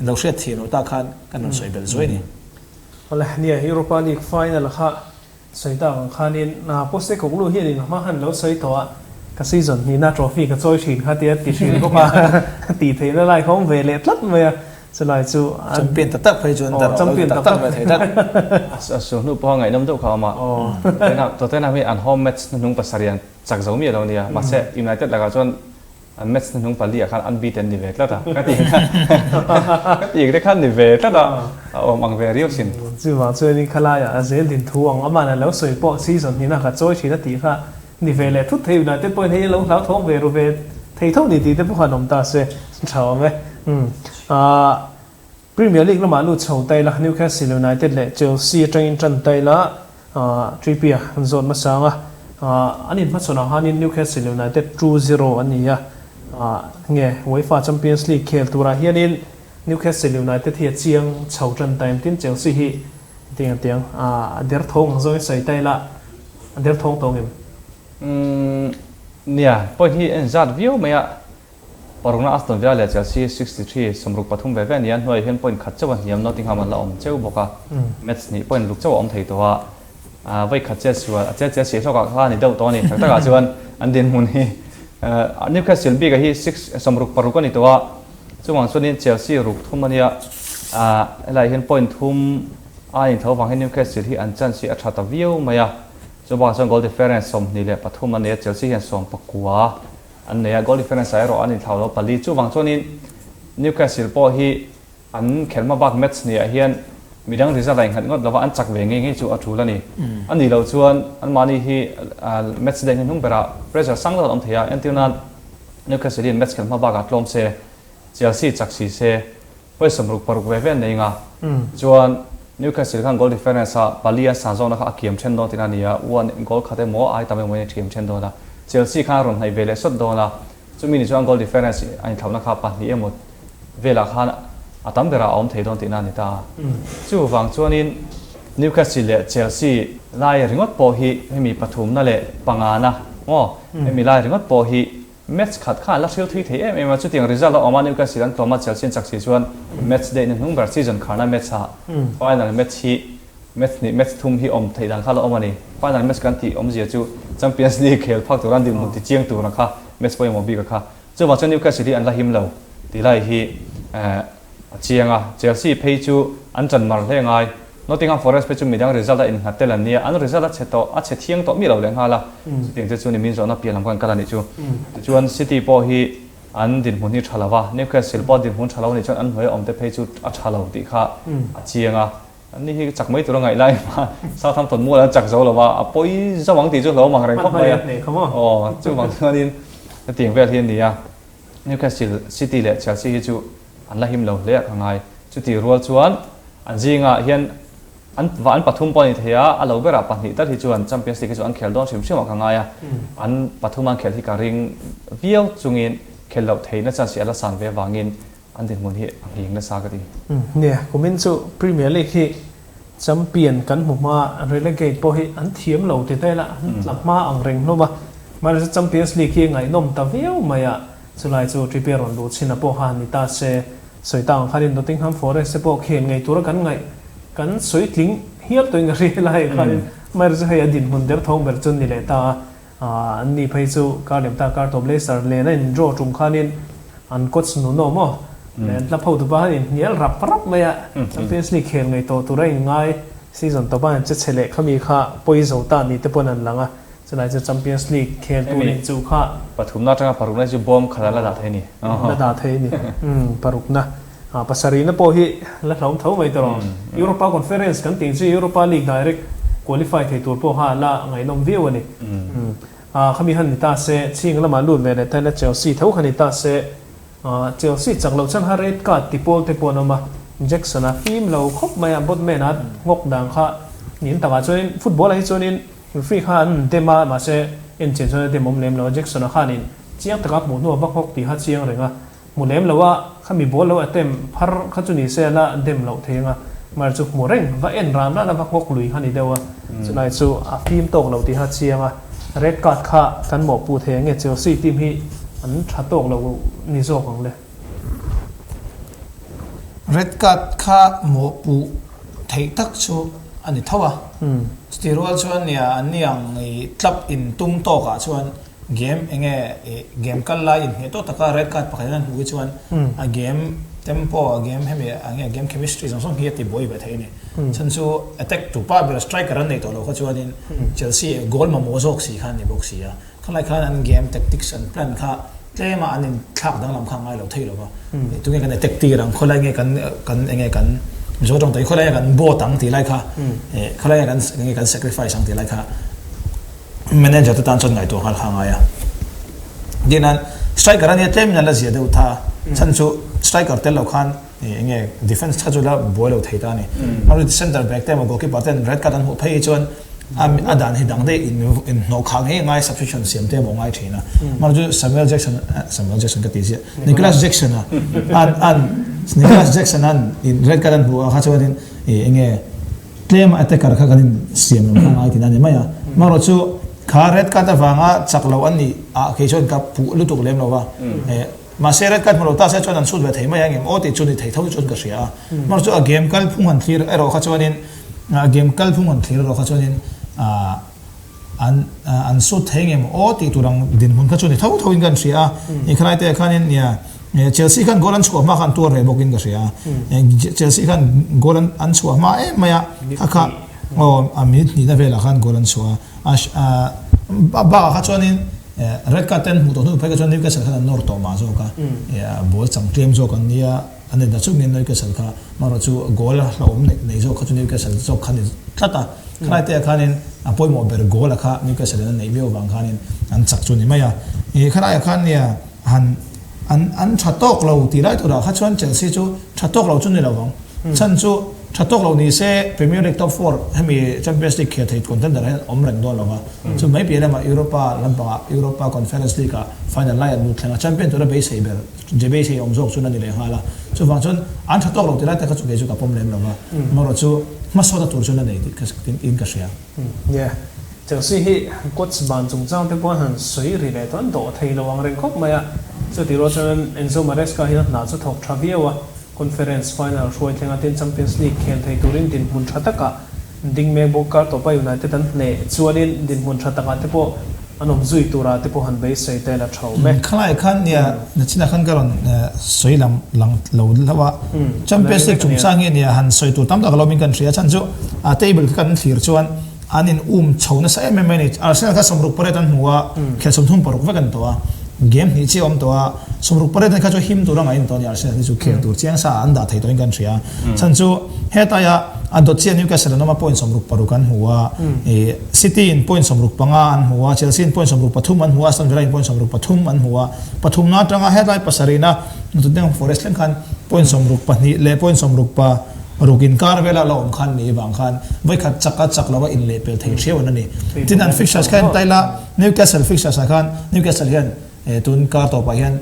lo hriat thiam loh tak khan kan rawn sawi belh zuai a ni. Awle nia Europa League final kha Sawi tak ang khanin Postecoglou hian in hma khan lo sawi tawh a, ka season hnihna trophy ka chawi thin kha tia ti thin bawk a, tih theihna lai kha awm ve leh tlat mai a, chulai chu a Champion tak tak phei chuan dar champion tak tak ve thei tlat. A su hnu pawha ngaihnawm deuh kha a awm a, Tottenham hi an home match hnuhnung pasarih an chak zo miah lo nia, mahse United lakah chuan An match hnuhnung pali ah khan unbeaten an ni ve tlat a, ka ti ka ti te khan ni ve tlat a, a awm ang ve riau sin. Chuvang chuanin khalaiah a zel din thu ang aman a lo sawi pawh season hnihna ka chawi thin a tih kha ni ve leh thut thei United pawhin hei lo hlauthawng ve ru ve thei tho ni tih te pawh khan awm ta se tha awm e. Umm ah Premier League lamah lut chho ta ila Newcastle United leh Chelsea atangin tan ta ila Trippier an zawt hmasa ang a, an inhmachhawn ang khanin Newcastle United 2-0 an ni a, nge UEFA Champions League khel turah hianin Newcastle United hi a chiang chho tan ta em tin Chelsea hi tiang tiang a derthawng ang zawngin sawi ta ila a derthawng tawh ngem? Nia, point hi en zat viau mai a, Parukna Aston Villa leh Chelsea 63, 63 ve ve a ni a, hnuaiah hian point khat chauh a hniam, Nottingham an la awm cheu bawk a, match hnih point ruk chauh a awm thei tawh a, vawi khat chet sual a chet chet si hlawkah kha a ni deuh tawh a ni, tak takah chuan an dinhmun hi Newcastle bikah hi six 66 a ni tawh a, chuvang chuanin Chelsea ruk thum a nia, helaiah hian point thum a intho vang hian Newcastle hi an chance hi a tha ta viau mai a, chubakah chuan goal difference 23 a nei a, Chelsea hian 19. An nei a, goal difference ah erawh an inthlau lo pali. Chuvang chuanin Newcastle pawh hi an khelhma bak match niah hian midang result a innghat ngawt lova an chak ve ngei ngei chu a tul a ni. A nih loh chuan anmahni hi match day hnuhnung berah pressure sang deuh an awm thei a, entir nan Newcastle hian match khelhma bakah tlawm se, Chelsea chak si se, Vawi 66 ve ve an nei nga. Chuan Newcastle khan goal difference a pali an san zawkna kha a kiam then dawn tihna a ni a, one goal khat emaw ai tam emaw in a kiam then dawn a. Chelsea khan a rawn hnaih ve leh sawt dawn a, chumi ni chuan goal difference a inthlauhna kha pahnih emaw velah khan a tam berah a awm thei dawn tihna a ni ta a. Chuvang chuanin Newcastle leh Chelsea lai ringawt pawh hi hemi pathumna leh pangana maw hemi lai ringawt pawh hi Match khat khan la hril thui thei em em a, chutiang result a awm a, Newcastle an tlawm a, Chelsea an chak si chuan match day hnuhnung ber season kharna match ah final match hi match hnih match thum hi awm theih dan kha la awm a ni. Final match kan tih awmzia chu Champions League khel phak tura an dinhmun ti chiang tura kha match pawimawh bik a kha. Chuvang chuan Newcastle hi an la him lo tih lai hi a chiang a, Chelsea phei chu an chan mar hle ngai. Nottingham Forest phei chu midang result a innghat tel an nia, an result a chhe tawh, a chhe thiang tawh miah lo lehnghal a, chutiang te chu nimin zawhna piah lam khan kal a nih chu. Tichuan City pawh hi an dinhmun hi tha lo va, Newcastle pawh dinhmun tha lo a nih chuan an hnuaia awm te phei chu a tha lo tih kha a chiang a, an ni hi chak mai tur a ngaih lai a, Southampton mual an chak zo lo va, a pawi zo ang tih chu hlauhawm ang reng khawp mai a, aw chuvang chuanin hetiang vel hi a ni a. Newcastle City leh Chelsea hi chu an la him lo hle a ka ngai. Chutih rual chuan an zingah hian an va an pathum pawh a ni thei a, a lo berah pahnih tal hi chuan Champions League hi chu an khel dawn hrim hrim ah ka ngai a. An pathum an khelh hi ka ring viau chungin khelh loh theihna chance hi a la san ve avangin an dinhmun hi a nghing nasa ka ti. Nia, kumin chu Premier League hi Champion kan hmu hma, relegate pawh hi an thiam lo ti ta ila an tla hma ang reng hlawm a. Mahse Champions League hi ngaihnawm ta viau mai a, chulai chu Trippier rawn luh chhin a pawh kha ni ta se. Sawi ta ang khanin Nottingham Forest te pawh khel ngei tura kan ngaih kan sawi tling hial tawhin ka hria lai khanin mahse hei a dinhmun der thawng ber chu ni leh ta a. An ni phei chu kar lem ta kar tawp Leicester len a in draw tum khanin an coach Nuno maw leh an club hotu pa khan in hnial rap rap mai a, Champions League khel ngei tawh tura in ngai season tawp a an che chhe leh khami kha pawi zo ta ni te pawn an lang a, chulai chu Champions League khel tur in chu kha Pathumna atanga parukna chu bawm khat a la dah thei a ni. La dah thei a ni. Parukna. Pasarihna pawh hi la hlauhawm tho mai tawh. Europa Conference kan tih chu Europa League direct qualify thei tur pawh kha la ngaihnawm viau a ni. Khami han ni ta se, chhing lamah lut ve leh taila Chelsea tho kha ni ta se, Chelsea chak loh chuan kha red card ti pawl te pawh an awm a, Jackson-a fim lo khawp mai a, Botman-a nghawk dan kha niin takah chuanin football-ah hi chuanin referee kha an dem a, mahse enchian chuan a dem awm lem lo a, Jackson-a khanin chiang taka hmuh hnuah va nghawk tih kha chiang reng a. Hmu lem lo a, khami ball lo attempt phar kha chu ni se a la dem loh thei anga, mar chu hmu reng, va en ran ran a va nghawk lui kha ni deuh a, chulai chu a fim tawk lo tih kha chiang a, red card kha kan mawhpuh thei ang nge Chelsea team hi an tha tawk lo ni zawk ang le. Red card kha mawhpuh theih tak chu a ni tho a, chutih rual chuan nia an ni ang i club in tum tawk ah chuan Game enge ih game kal lai inhmeh tawh taka red card pakhat in an hmuh hi chuan a game tempo a game hemi enge game chemistry zawng zawng hi a ti buai ve thei a ni. Chhan chu attack tu pa ber striker an nei tawh lo kha chuanin Chelsea goal mamawh zawk si kha an ni bawk si a. Khalai khan an game tactics an plan kha tlema an inthlak danglam kha a ngai lo thei lo va. Tunge kan attack tir ang khawlai nge kan kan enge kan Mizo tawng takin khawlai nge kan bawt ang tih lai kha khawlai nge kan enge kan sacrifice ang tih lai kha Manager te tan chuan ngaihtuah nghal kha a ngai a. Tihian striker a nia tlem in an la zia deuh tha a, chhan chu striker tel lo khan eng nge defence kha chu la buai lo thei ta a ni. Mahse centre back te emaw goalkeeper ten red card an hmuh phei hi chuan a dan hi dang daih in inhnawh khah ngei a ngai substitution siam te emaw a ngai thin a. Mahse chu Samuel Jackson Samuel Jackson ka ti ziah Nicolas Jackson a an an Nicolas Jackson an red card an hmuh ah kha chuanin eng nge Tlem a attacker kha kan in siam lo kha ngai tina a ni mai a. Amaherawh chu kha red card avanga chak lo an nih ah kei chuan ka puh lutuk lem lo va. Mahse red card hmu lo ta se chuan an chhut ve thei mai ang em aw tih chu ni thei tho chuan ka hria a. Amaherawh chu a game kalphung han thlir erawh kha chuanin a game kalphung han thlir erawh kha chuanin An an sut thei nge maw aw tih tur ang dinhmun kha chu ni tho tho in kan hria a, i khalai te khanin nia Chelsea khan goal an chhuah hma khan tuar ve bawk in ka hria a, Chelsea khan goal an an chhuah hma em mai a, kha kha aw a minute hnihna velah khan goal an chhuah a, a bakah kha chuanin red card te an hmuh tawh hnu phei kha chuan Newcastle khan an nawr tawh mah zawk a, ball chang tlem zawk an nia. An inda chu nge Newcastle kha amaherawh chu goal a hlauhawm neih nei zawk kha chu Newcastle zawk kha ni tlat a. Khalai te ah khanin a pawimawh ber goal a kha Newcastle in a neih viau avang khanin an chak chu ni mai a. Ih khalai ah khan nia han an an tha tawk lo tih lai turah kha chuan Chelsea chu tha tawk lo chu ni lo vang. Chhan chu tha tawk lo ni se Premier League top four hemi Champions League khel thei contender ah hian awm reng dawn lo va. Chu mai piah lamah Europa lampangah Europa Conference League ah final lai an lut thleng a, champion tura beisei ber Jebese awm zawk chuan a ni leh nghal a, chuvang chuan an tha tawk lo ti lai te kha chu kei chu ka pawm lem lo va, amaherawh chu hmasawna tur chuan a nei tih ka in ka hria. Nia, Chelsea hi coach ban chungchang te pawh an han sawi ri leh tawh, an dawh thei lo ang reng khawp mai a, chutih rual chuan Enzo Maresca hian a hna chu thawk tha viau a, Conference final hruai thlenga tin Champions League khel thei turin dinhmun tha takah ding mek bawk kar tawpa United an hneh chuanin dinhmun tha takah te pawh. an awm zui tura te pawh han beisei ta ila tha awm e. Khalai khan nia nachinah khan ka rawn sawi lang lang lo hlauh a, Champions League chungchang hi nia han sawi tur tam tak alo min kan hria chhan chu a table kha kan thlir chuan an in um chho nasa em em mai a ni. Arsenal kha 68 an hmu a, khel 36 vek an tawh a, game hnih chiah a awm tawh a, 68 an kha chu him tur a ngaih an tawh a ni Arsenal hi chu khel tur chiang sa ah an dah thei tawhin kan hria. Chhan chu hetaia a dawt chiah Newcastle an awm a point 66 an hmu a, ih City in point 65 an hmu a, Chelsea in point 63 an hmu a, Aston Villa in point 63 an hmu a, pathumna atanga hetlai pasarihna Nottingham Forest thleng khan point 62 leh point 66 inkar vela la awm khan ni vang khan vawikhat chak a chak lova inlehpel thei theu an a ni. Tin an fixtures kha en ta ila Newcastle fixtures ah khan Newcastle hian tun kar tawpah hian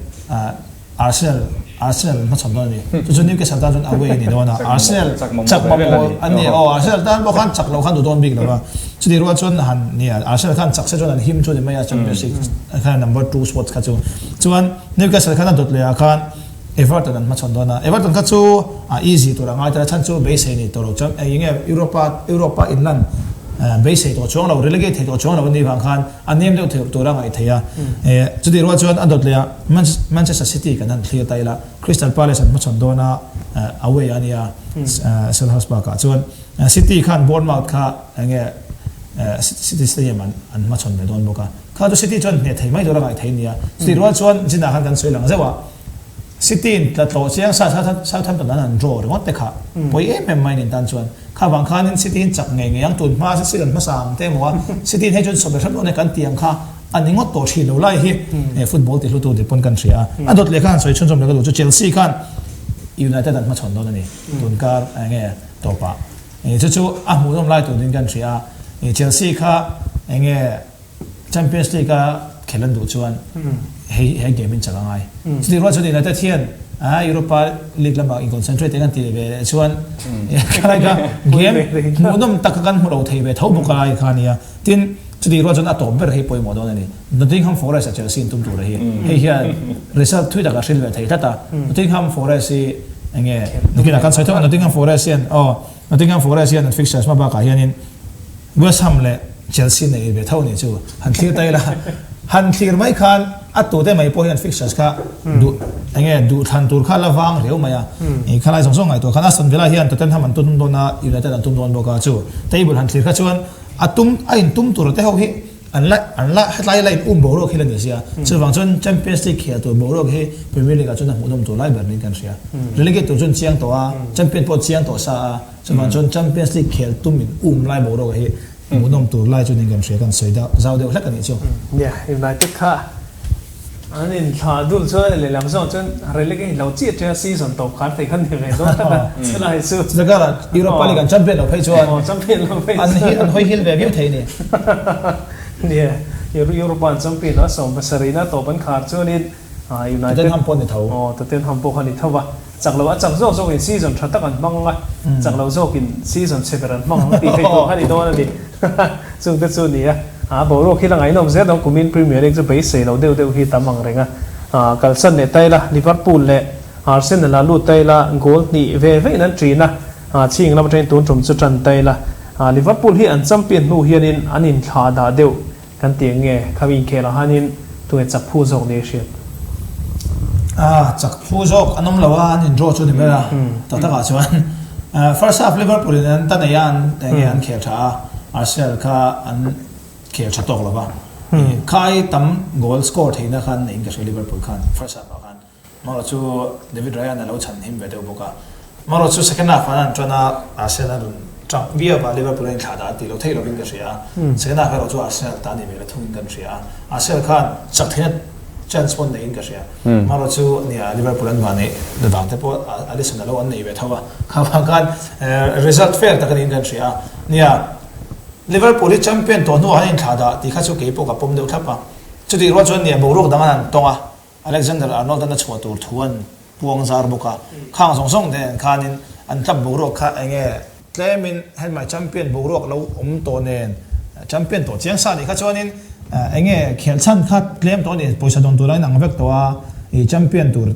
Arsenal Arsenal an hmachhawn dawn a ni. Chu chu Newcastle tan chuan away a ni dawn a. Arsenal chak mamawh an ni. Aw Arsenal tan pawh khan chak loh khan duh dawn bik lo va. Chutih rual chuan han nia Arsenal khan chak se chuan an him chu a ni mai a Champions League khan number 2 spots kha chu. Chuan Newcastle khan a dawt leh ah khan Everton an hmachhawn dawn a. Everton kha chu a easy tur a ngai tel a chhan chu beisei nei tawh lo chuan eng nge Europa Europa inlan beisei tawh chuang lo relegate thei tawh chuang lo a nih vang khan a nem deuh theih tur a ngaih theih a. Chutih rual chuan a dawt leh ah Manchester City kan han thlir ta ila, Crystal Palace an hmachhawn dawn a, away a nia Selhurst Park ah chuan City khan Bournemouth kha eng nge City Stadium an hmachhawn ve dawn bawk a, kha chu City chuan hneh thei mai tur a ngaih theih a nia. Chutih rual chuan Zinah khan kan sawi lang zeuh a, City in tla tlawh chiang sa Southampton an han draw ringawt te kha pawi em em mai nen tan chuan kha vang khanin City in chak ngei ngei ang tun hma season hmasa ang te emaw a City in hei chuan sawm leh hrep dawn e kan ti ang kha a ni ngawt tawh thin lo lai hi football ti hlutu tih pawn kan hria a. A dawt leh khan sawi chhunzawm leh ka duh chu Chelsea khan United an hmachhawn dawn a ni tun kar eng nge tawpah chu chu a hmuhnawm lai tur ding kan hria a. Chelsea kha eng nge Champions League a khel an duh chuan hei he game in chak a ngai. Chutih rual chuan United hian Europa League lamah in concentrate eng an ti ve leh chuan khalai kha game hmuhnawm tak kha kan hmu lo thei ve tho bawk a lai kha a nia. Tin, chutih rual chuan a tawp ber hi pawimawh dawn a ni. Nottingham Forest a Chelsea in tum tur a hi. Hei hian result thui tak a hril ve thei tlat a. Nottingham Forest hi eng nge nakinah kan sawi theuh a Nottingham Forest hian aw Nottingham Forest hian an fixtures hma bakah hianin West Ham leh Chelsea nei ve tho nih chu han thlir ta ila. Han thlir mai khan a tute mai pawh hian fixtures kha duh eng nge duh thlan tur kha la vang riau mai a. Ih khalai zawng zawng ngaihtuah khan Aston Villa hian Tottenham an tum dawn a, United an tum dawn bawk a chu table han thlir kha chuan a tum a in tum tur te ho hi an la an la hetlai la in um boruak hi la ni sia. Chuvang chuan Champions League khel tur boruak hi Premier League ah chuan a hmuhnawm tur lai ber niin kan hria. Relegate tur chuan chiang tawh a, Champion pawh chiang tawh sa a. Chuvang chuan Champions League khel tum in um lai boruak hi hmuhnawm tur lai chu niin kan hria, kan sawi deuh zau deuh hlek a nih chu. Nia, United kha an inthlah dul chuan lehlam zawng chuan relegate lo chiah ṭia season tawp khan thei khan ni ve dawn tlat a, chulai chu. Chutah karah Europa League an champion lo phei chuan Aw, champion lo phei chuan an hawi hil ve viau thei a ni. Nia, Europa an champion a, 70 na tawp an khar chuanin United Tottenham pawh a ni tho. Aw, Tottenham pawh kha a ni tho va. Chak lo a chak zawk zawkin season tha tak an hmang a, chak lo zawkin season chhe ber an hmang ang tih theih tur kha ni dawn a ni. Chungte chu ni a, a boruak hi la ngaihnawm zel dawn kumin Premier League chu beisei lo deuh deuh hi tam ang reng a. Kalsan leh ta ila, Liverpool leh Arsenal ah lut ta ila goal hnih ve vein an ṭin a, chhing lam atangin tun ṭum chu ṭan ta ila. Liverpool hi an champion hnu hianin an inthlah dah deuh Kan ti eng nge? Khami inkhelah hanin tunge chak phu zawk ni hriat? A, chak phu zawk an awm lo a, an in draw chu ni ber a, tak takah chuan first half Liverpool in an ta nei a, an eng nge an khel tha a, Arsenal kha an khel tha tawk lo va, khai tam goal score theihna kha an neihin ka hria Liverpool khan first half ah khan. Marawh chu David Raya-a'n a lo chhan him ve deuh bawk a. Marawh chu second half an an tan a, Arsenal an rawn tang viau a, Liverpool an inthlah dah a tih loh theih lovin ka hria a. Second half erawh chu Arsenal ta ni ve la thungin kan hria a. Arsenal khan chak theihna chance pawh an neihin ka hria. Marawh chu nia Liverpool an vah neih vang te pawh Alisson a lo an nei ve tho a. Kha vang khan result fair tak a niin kan hria a. Nia Liverpool hi champion tawh hnuah an inthlah dah tih kha chu kei pawh ka pawm deuh thlap a. Chutih rual chuan nia boruak dang an han tawng a. Alexander Arnold-a'n a chhuah tur thu an puang zar bawk a, khang zawng zawng te nen khanin an club boruak kha eng nge tlemin helmai champion boruak lo awm tawh nen champion tawh chiang sa nih kha chuanin eng nge khelh chhan kha tlem tawh a ni, pawisa dawn tur a inang vek tawh a, ih champion tur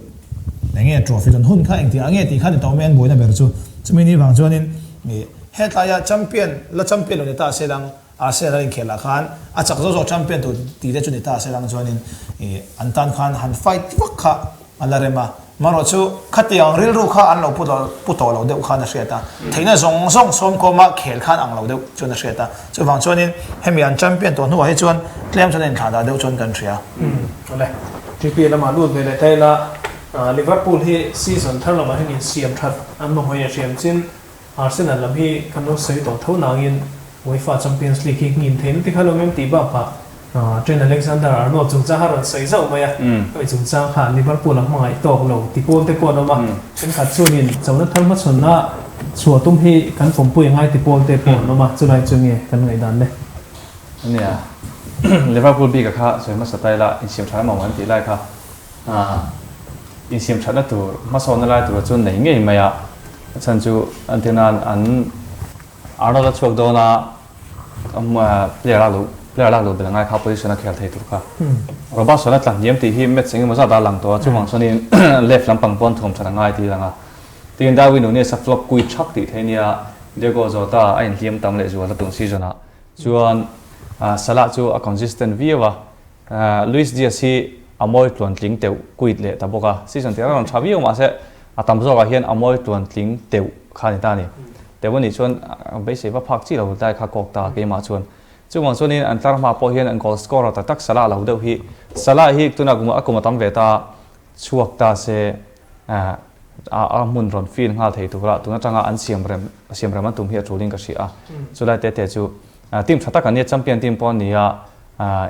eng nge trophy dawn hun kha engtiang ah nge tih kha ni tawh mai an buaina ber chu. Chumi ni vang chuanin ih hetlaia champion la champion lo ni ta se lang. Arsenal an inkhelh ah khan a chak zawk zawk champion tur tih te chu ni ta se lang chuanin ih an tan khan han fight vak kha a la rem a. Marawh chu khatiang rilru kha an lo pu pu tawh lo deuh khan a hriat a, theihna zawng zawng sawmkhawma khel khan ang lo deuh chuan a hriat a. Chuvang chuanin hemi an champion tawh hnuah hi chuan tlem chuan a inthlah dah deuh chuan kan hria. Awle, TP lamah lut ve leh ta ila, Liverpool hi season thar lamah hian insiam that an mamawhin a hriam chin. Arsenal lam hi kan lo sawi tawh tho nangin UEFA Champions League hi ngin theihna te kha lo mem tih bakah Trent Alexander-Arnold chungchang kha rawn sawi zauh mai a, hemi chungchang kha Liverpool a hmangaih tawk lo ti pawl te pawh an awm a, thenkhat chuanin chona thar hmachhawnna chhuah tum hi kan pawmpui a ngai ti pawl te pawh an awm a, chulai chu nge kan ngaihdan le? Nia, Liverpool bika kha sawi hmasa ta ila insiam tha emaw an tih lai kha. Insiam thatna tur hmasawnna lai tura chuan nei ngei mai a, a chhan chu an tih nan an Arnold a chhuak dawn a, player lak luh player lak luh belh angai kha position a khel thei tur kha. Robertson a tla hniam tih hi match engemaw zat a lang tawh a, chuvang chuanin left lampang pawn thuam that angai tih a lang a. Tin, Darwin Nunez a flop kui thak tih theih nia Diogo Jota a inhliam tam lehzual a tun season ah chuan Salah chu a consistent viau a, Luis Diaz hi a mawi tluan tling teuh quit leh ta bawk a, season tirah rawn tha viau mahse a tam zawkah hian a mawi tluan tling teuh kha a ni ta a ni. Teuh a nih chuan beisei va phak chi lo lai kha kawk ta keimah chuan. Chuvang chuanin an tlar hma pawh hian an goal scorer tak tak Salah lo deuh hi Salah hi tunah kum a kum a tam ve ta chhuak ta se a hmun rawn fill nghal thei tura tun atanga an siam rem siam rem an tum hi a tulin ka hria a. Chulai te te chu team tha tak an nia champion team pawh an ni a.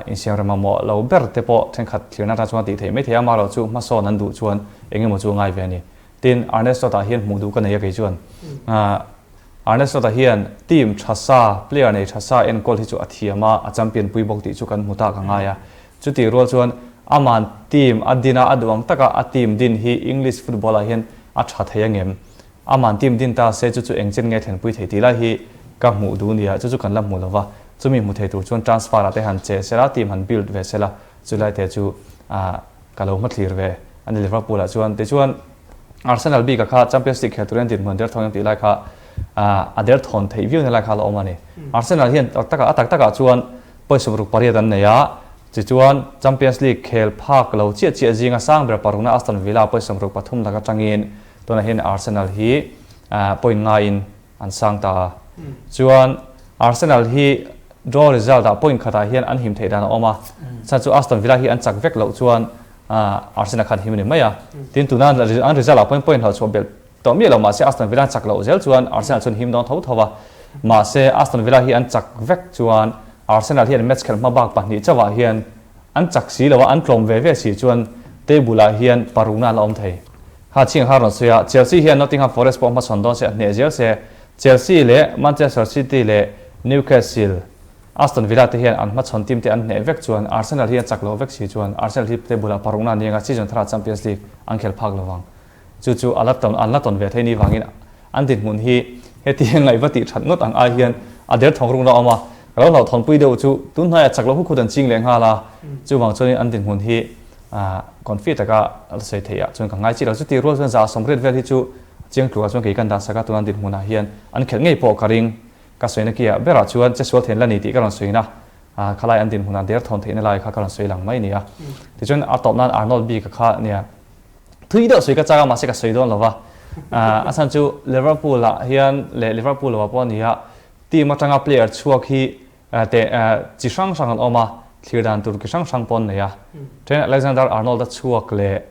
Insiamrem mamawh lo ber te pawh thenkhat thlirna atang chuan a tih theih mai thei a, amaherawh chu hmasawn an duh chuan eng emaw chu a ngai ve a ni. Tin, Arne Slot-ah hian hmuh duh ka nei a kei chuan. Arne Slot-a hian team tha sa, player nei tha sa enkawl hi chu a thiam a, a champion pui bawk tih chu kan hmu tak a ngai a. Chutih rual chuan aman team a din a, a duh ang taka a team din hi English football-ah hian a tha thei angem? Aman team din ta se chu chu eng chen nge thlenpui thei tih lai hi ka hmuh duh nia, chu chu kan la hmu lo va, chumi hmu thei tur chuan transfer ah te han che sela, team han build ve sela, chulai te chu ah ka lo hmathlir ve a ni Liverpool ah chuan. Tichuan Arsenal bik ah kha Champions League khel turin dinhmun derthawn em tih lai kha ah a derthawn theih viau na lai kha a la awm a ni. Arsenal hian tak tak ah a tak tak ah chuan pawisa ruk pariat an nei a, tichuan Champions League khel phak lo chiah chiah zinga sang ber parukna Aston Villa pawisa ruk pathum lak atangin Tunah hian Arsenal hi point ngaiin an sang ta a. Chuan Arsenal hi draw result ah point khatah hian an him theih dan a awm a. Chhan chu Aston Villa hi an chak vek loh chuan Arsenal khan him a ni mai a. Tin tuna an result ah pawhin point hlauh chhuah belh tawh miah lo mahse Aston Villa an chak loh zel chuan Arsenal chuan him dawn tho tho a. Mahse Aston Villa hi an chak vek chuan Arsenal hian match khelh hma bak pahnih chauhah hian an chak si lo a, an tlawm ve ve si chuan table ah hian parukna an la awm thei. Ha chhing kha rawn sawi a, Chelsea hian Nottingham Forest pawh hmachhawn dawn se a hneh zel se, Chelsea leh Manchester City leh Newcastle, Aston Villa te hian an hmachhawn team te an hneh vek chuan Arsenal hi an chak lo vek si chuan Arsenal hi table ah parukna an eng a, season tharah Champions League an khel phak lo vang. Chu chu a la tawn an la tawn ve thei ni vangin an dinhmun hi hetiang ngaih va tih that ngawt ang ai hian a derthawng rukna a awm a, ka lo hlauhthawnpui deuh chu tun hnaiah chak lo huk hut an ching leh nghal a, chuvang chuanin an dinhmun hi Confi taka la sawi theih ah chuan ka ngai chi lo. Chuti rual chuan 180 vel hi chu chiang tlukah chuan kei kan dah sak a, tuna dinhmunah hian an khelh ngei pawh ka ring. Ka sawina kiah berah chuan chesual theihna la ni tih ka rawn sawina a, khalai an dinhmunah der thawn theihna lai kha ka rawn sawi lang mai a ni a. Tichuan a tawp nan Arnold bik-a kha nia thui deuh sawi ka chak a, mahse ka sawi dawn lo va. A chhan chu Liverpool-ah hian leh Liverpool lovah pawh a ni a, team atanga player chhuak hi Teh chi hrang hrang an awm a, thlir dan tur ki hrang hrang pawh an nei a. Trent Alexander-Arnold-a chhuak leh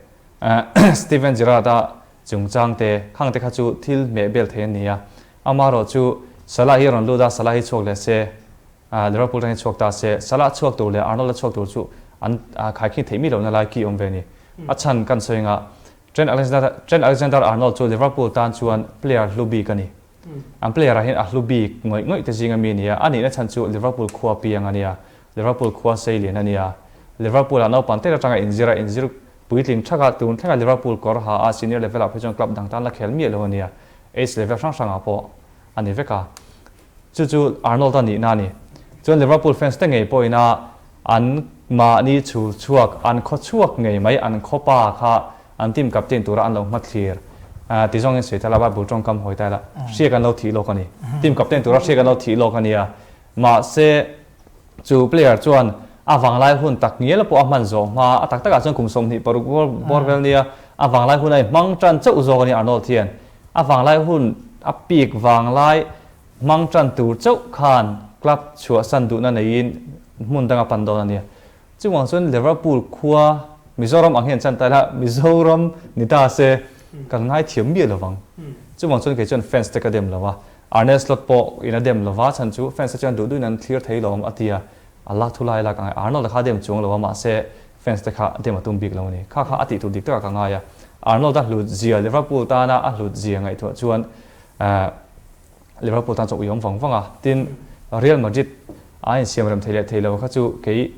Steven Gerrard-a chungchang te, khang te kha chu thil hmeh bel thei an ni a. Amaherawh chu Salah hi a rawn lut a, Salah hi chhuak leh se, Liverpool atangin chhuak ta se, Salah chhuak tur leh Arnold-a chhuak tur chu an khaikhin theih mi lohna lai ki awm ve a ni. A chhan kan sawi anga Trent Alexander-Arnold chu Liverpool tan chuan player hlu bik a ni. An player ah hian a hlu bik ngawih ngawih te zinga mi a ni a, a nihna chhan chu Liverpool khua piang a nia, Liverpool khua sei lian a nia. Liverpool ah naupang tek atanga inzir a, inzir puitling thak a, tun thlenga Liverpool kawr ha a senior level ah phei chuan club dang tan la khel miah lo a nia, age level hrang hrang ah pawh a ni vek a. Chu chu Arnold a nihna a ni. Chuan Liverpool fans te ngei pawhin a an mahni chhul chhuak, an khaw chhuak ngei mai, an khaw pa kha an team captain tura an lo hmathlir ti zawngin sawi ta la, Bible tawngkam hawi ta ila, hriak an lo thih lawk a ni. Team captain tura hriak an lo thih lawk a nia. Mahse, chu player chuan a vanglai hun tak ngial pawh a hman zawh hma, a tak takah chuan kum 26 bawr vel nia a vanglai hun a inhmang tan chauh zawk a ni Arnold hian. A vanglai hun a peak vanglai hmang tan tur chauh khan club chhuahsan duhna neiin hmun danga pan dawn a nia. Chuvang chuan Liverpool khua Mizoram ang hian chan ta ila Mizoram ni ta se kan ngaithiam miah lovang. Chuvang chuan kei chuan fans te ka dem lo a, Arne Slot pawh in a dem lo va, chhan chu fans te chuan duh duhin an thlir thei lo a ti a, a la thu lai lak ang e. Arnold a kha a dem chuang lo a, mahse fans te kha dem a tum bik lo a ni. Kha kha a tih tur dik takah ka ngai a. Arnold a hlut zia Liverpool tana a hlut zia ngaihtuah chuan Liverpool tan chuan ui awm vang vang a, tin Real Madrid a insiam rem thei leh thei lo kha chu kei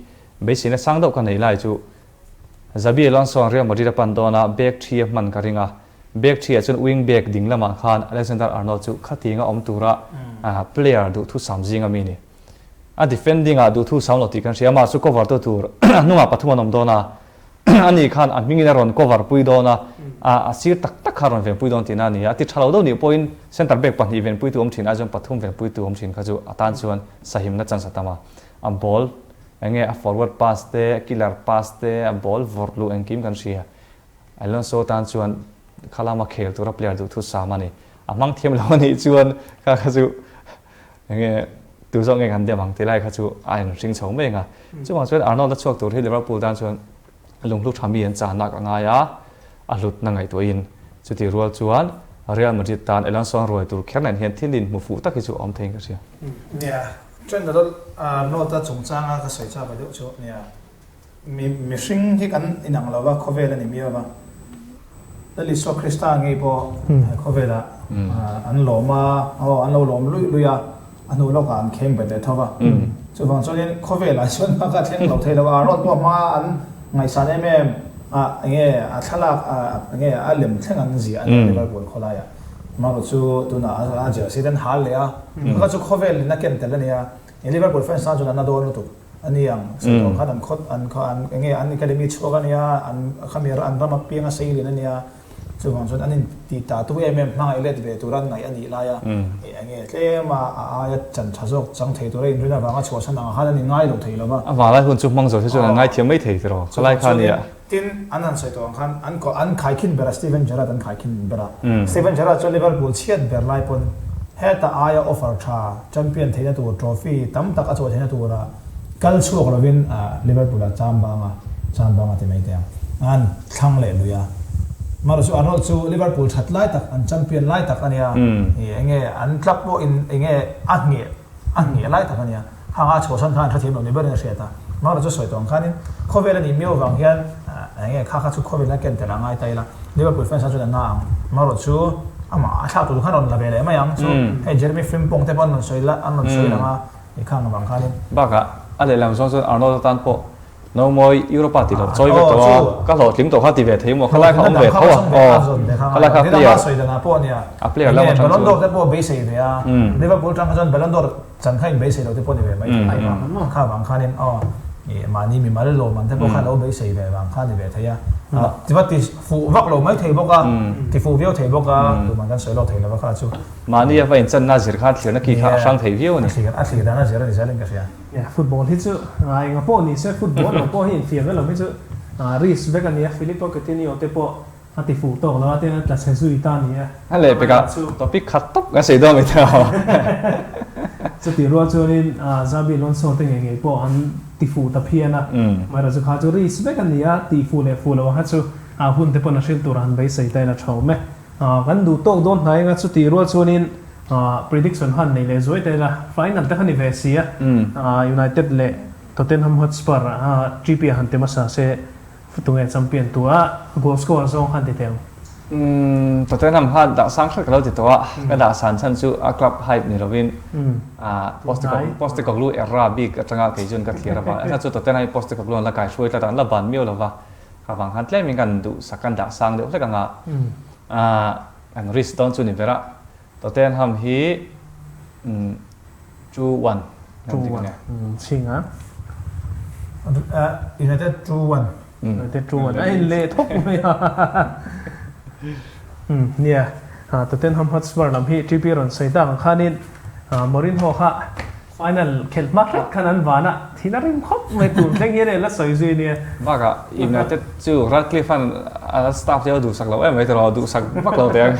beiseina sang deuh ka nei lai chu Xabi Alonso an Real Madrid a pan dawn a, back thi a hman ka ring a, back thi ah chuan wing back ding lamah khan Alexander Arnold chu khatianga awm tura player duhthusam zing ami a ni. A defending ah duhthusam lo tih kan hria, amah chu cover tu tur a hnungah pathum an awm dawn a, ani khan a hmingin a rawn cover pui dawn a, a sir tak tak kha a rawn venpui dawn tihna a ni a, a ti tha lo deuh nih pawhin centre back pahnih venpuitu awm thin ai chuan pathum venpuitu awm thin kha chu a tan chuan sahimna chance a tam a, a ball enge a forward pass te, a killer pass te, a ball vawrh luh engkim kan hria. Alonso tan chuan khalama khel tura player duhthusam a ni, a hmang thiam lo a nih chuan kha kha chu Enge tu zawk nge kan dem ang tih lai kha chu a in hring chho mai ang a. Chuvang chuan Arnold a chhuak tur hi Liverpool tan chuan lunghlu tha mi an channa ka ngai a, a hlutna ngaihtuahin chutih rual chuan Real Madrid tan Alonso an ruai tur kher nen hian thil inhmu fuh tak hi chu a awm theiin ka hria. Nia, Trent Arnold-a chungchanga ka sawi chak ve deuh chu nia. Mi mihring hi kan inang lo va, khawvel a ni miau va. Lal Isua Krista ngei pawh he khawvelah an lawm a, aw an lo lawm luih luih a, a hnu lawkah an kheng bet leh tho va. Chuvang chuanin khawvelah chuan hma kha thleng lo thei lo a, Arnold pawh hma an ngaihsan em em a, enge a thlalak enge a lem thleng an ziah a nia Liverpool khawlaiah. Amaherawhchu chu tunah a jersey te an hal leh a, kha chu khawvelin a ken tel a nia, Liverpool fans tan chuan an na dawn lutuk. A ni ang, sawi tawh khan an khawt an khaw an eng nge an academy chhuak a nia, an khami an ram apiang a sei lian a nia, chuvang chuan an inti ta tu em em hmangaih let ve tura an ngaih a nih lai a, eng nge tlem a a aia chan tha zawk chang thei tura inrin avanga chhuahsan ang khan an inngai lo thei lo va. A vanglai hun chu hmang zo te chuan an ngaithiam mai thei tiraw, khalai kha a nia. Tin, an han sawi tawh ang khan an ko an khaikhin ber a, Steven Gerrard an khaikhin ber a. Steven Gerrard chuan Liverpool chhiat ber lai pawn heta aia offer tha, champion theihna tur trophy tam tak a chhuah theihna tura kal chhuak lovin Liverpool a cham bang a, cham bang a ti mai teh ang, an thlang leh lui a. Amaherawhchu chu Arnold chu Liverpool that lai tak, an champion lai tak a nia, enge an club pawh in enge a ngheh a ngheh lai tak a nia. Hang a chhuahsan khan hrethiam lo ni berin a hriat a, Mara chu sawi tawh ang khanin khawvel a nih miau vang hian eng nge kha kha chu khawvel a ken tel a ngai ta ila, Liverpool fans khan chuan a na ang, Mara chu amah a thlak tur khan rawn la ve leh mai ang chu hei Jeremy Frimpong te pawh an rawn sawi la an rawn sawi lang a i khang avang khanin. Bakah a lehlam zawng chuan Arnold atan pawh No mawi Europa ti lo chawi vek tawh a, ka hlawhtling tawh kha ti ve thei maw, khalai kha awm ve tho a, aw khalai kha player a player lam atang chuan. Ballon d'Or te pawh beisei ve a, Liverpool tang kha chuan Ballon d'Or chan kha in beisei lo te pawh ni ve mai thei a, kha vang khanin aw mahni mimal lawm an te pawh kha lo beisei ve vang kha ni ve thei a, tiva ti fuh vak lo mai thei bawk a, ti fuh viau thei bawk a, tuman kan sawi lawk thei lo va kha chu. Mahni a va inchanna zir khan thlirna ki kha a hrang thei viau a ni. A thlir dan a zir a ni zelin ka hria. Nia, football hi chu enga pawh ni se, football lo pawh hi infiamna lam hi chu risk vek a nia, Filippo Coutinho te pawh a ti fuh tawk lo a, tin a tla chhe zui ta a ni a. A leh pekah topic khat tawp kan sawi dawn mai ta. Chutih rual chuanin Xabi Alonso te ngei ngei pawh an ti fuh ta phian a, amaherawhchu chu kha chu risk vek a ni a, tih fuh leh fuh loh kha chu hun te pawn a hrilh tur a han beisei ta ila tha awm e. Kan duh tawk dawn hnai anga chutih rual chuanin prediction han nei leh zuai ta ila, final te kha ni ve si a, United leh Tottenham Hotspur GP ah han ti hmasa se tunge champion tura goal scorer zawng han ti thei ang. Tottenham kha dah sang hret ka lo ti tawh a, ka dah san chhan chu a club hype ni lovin Postecoglou era bik atanga kei chuan ka thlir avang a chhan chu Tottenham hi Postecoglou an la kai hruai tlat a, an la ban miau lova. Kha vang khan tlemin kan duhsak kan dah sang deuh hlek anga an risk dawn chu ni ber a, Tottenham hi 2-1 2-1 chhing a. United 2-1. United 2-1 a in leh thawk mai a. Nia, Tottenham Hotspur lam hi TP rawn sawi tak ang khanin Mourinho kha. Final khelh hma hret khan an van a, thin a rim khawp mai tun thleng hian en la sawi zui nia. Bakah United chu Radcliffe an a staff te ho duhsak lo em mai tawh duhsak vak lo teh ang.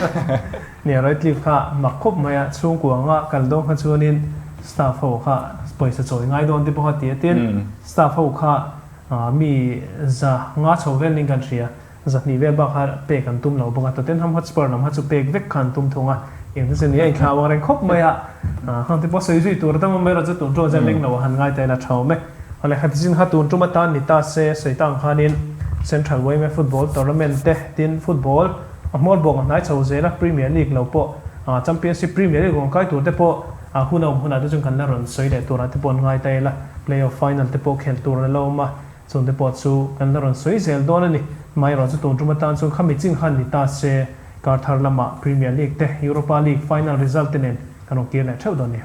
Nia Radcliffe kha mak khawp mai a, chhungkua anga kal dawn kha chuanin staff ho kha pawisa chawi ngai dawn te pawh kha ti a, tin staff ho kha mi za nga chho vel ning kan hria. Zahnih vel bak kha pek an tum lo bawk a, Tottenham Hotspur lam kha chu pek vek kha an tum thung a, engtin se nia inthlau ang reng khawp mai a, hang te pawh sawi zui tur tam awm erawh chu tun ṭuan chuan leng lo a han ngai ta ila ṭha awm e. Awle khati chin kha tun ṭum atan ni ta se, sawi ta ang khanin Central yma Football Tournament te tin football a hmawr bawk a hnai chho zel a, Premier League lo pawh Championship Premier League rawn kai tur te pawh hun a awm hunah te chuan kan la rawn sawi leh turah te pawh an ngai ta ila, Playoff final te pawh khel tur a la awm a. Chungte pawh chu kan la rawn sawi zel dawn a ni. Amaherawh chu tun tum atan chuan khami chin khan ni ta se, kar thar lamah Premier League te, Europa League final result te nen kan rawn kir leh theuh dawn a ni.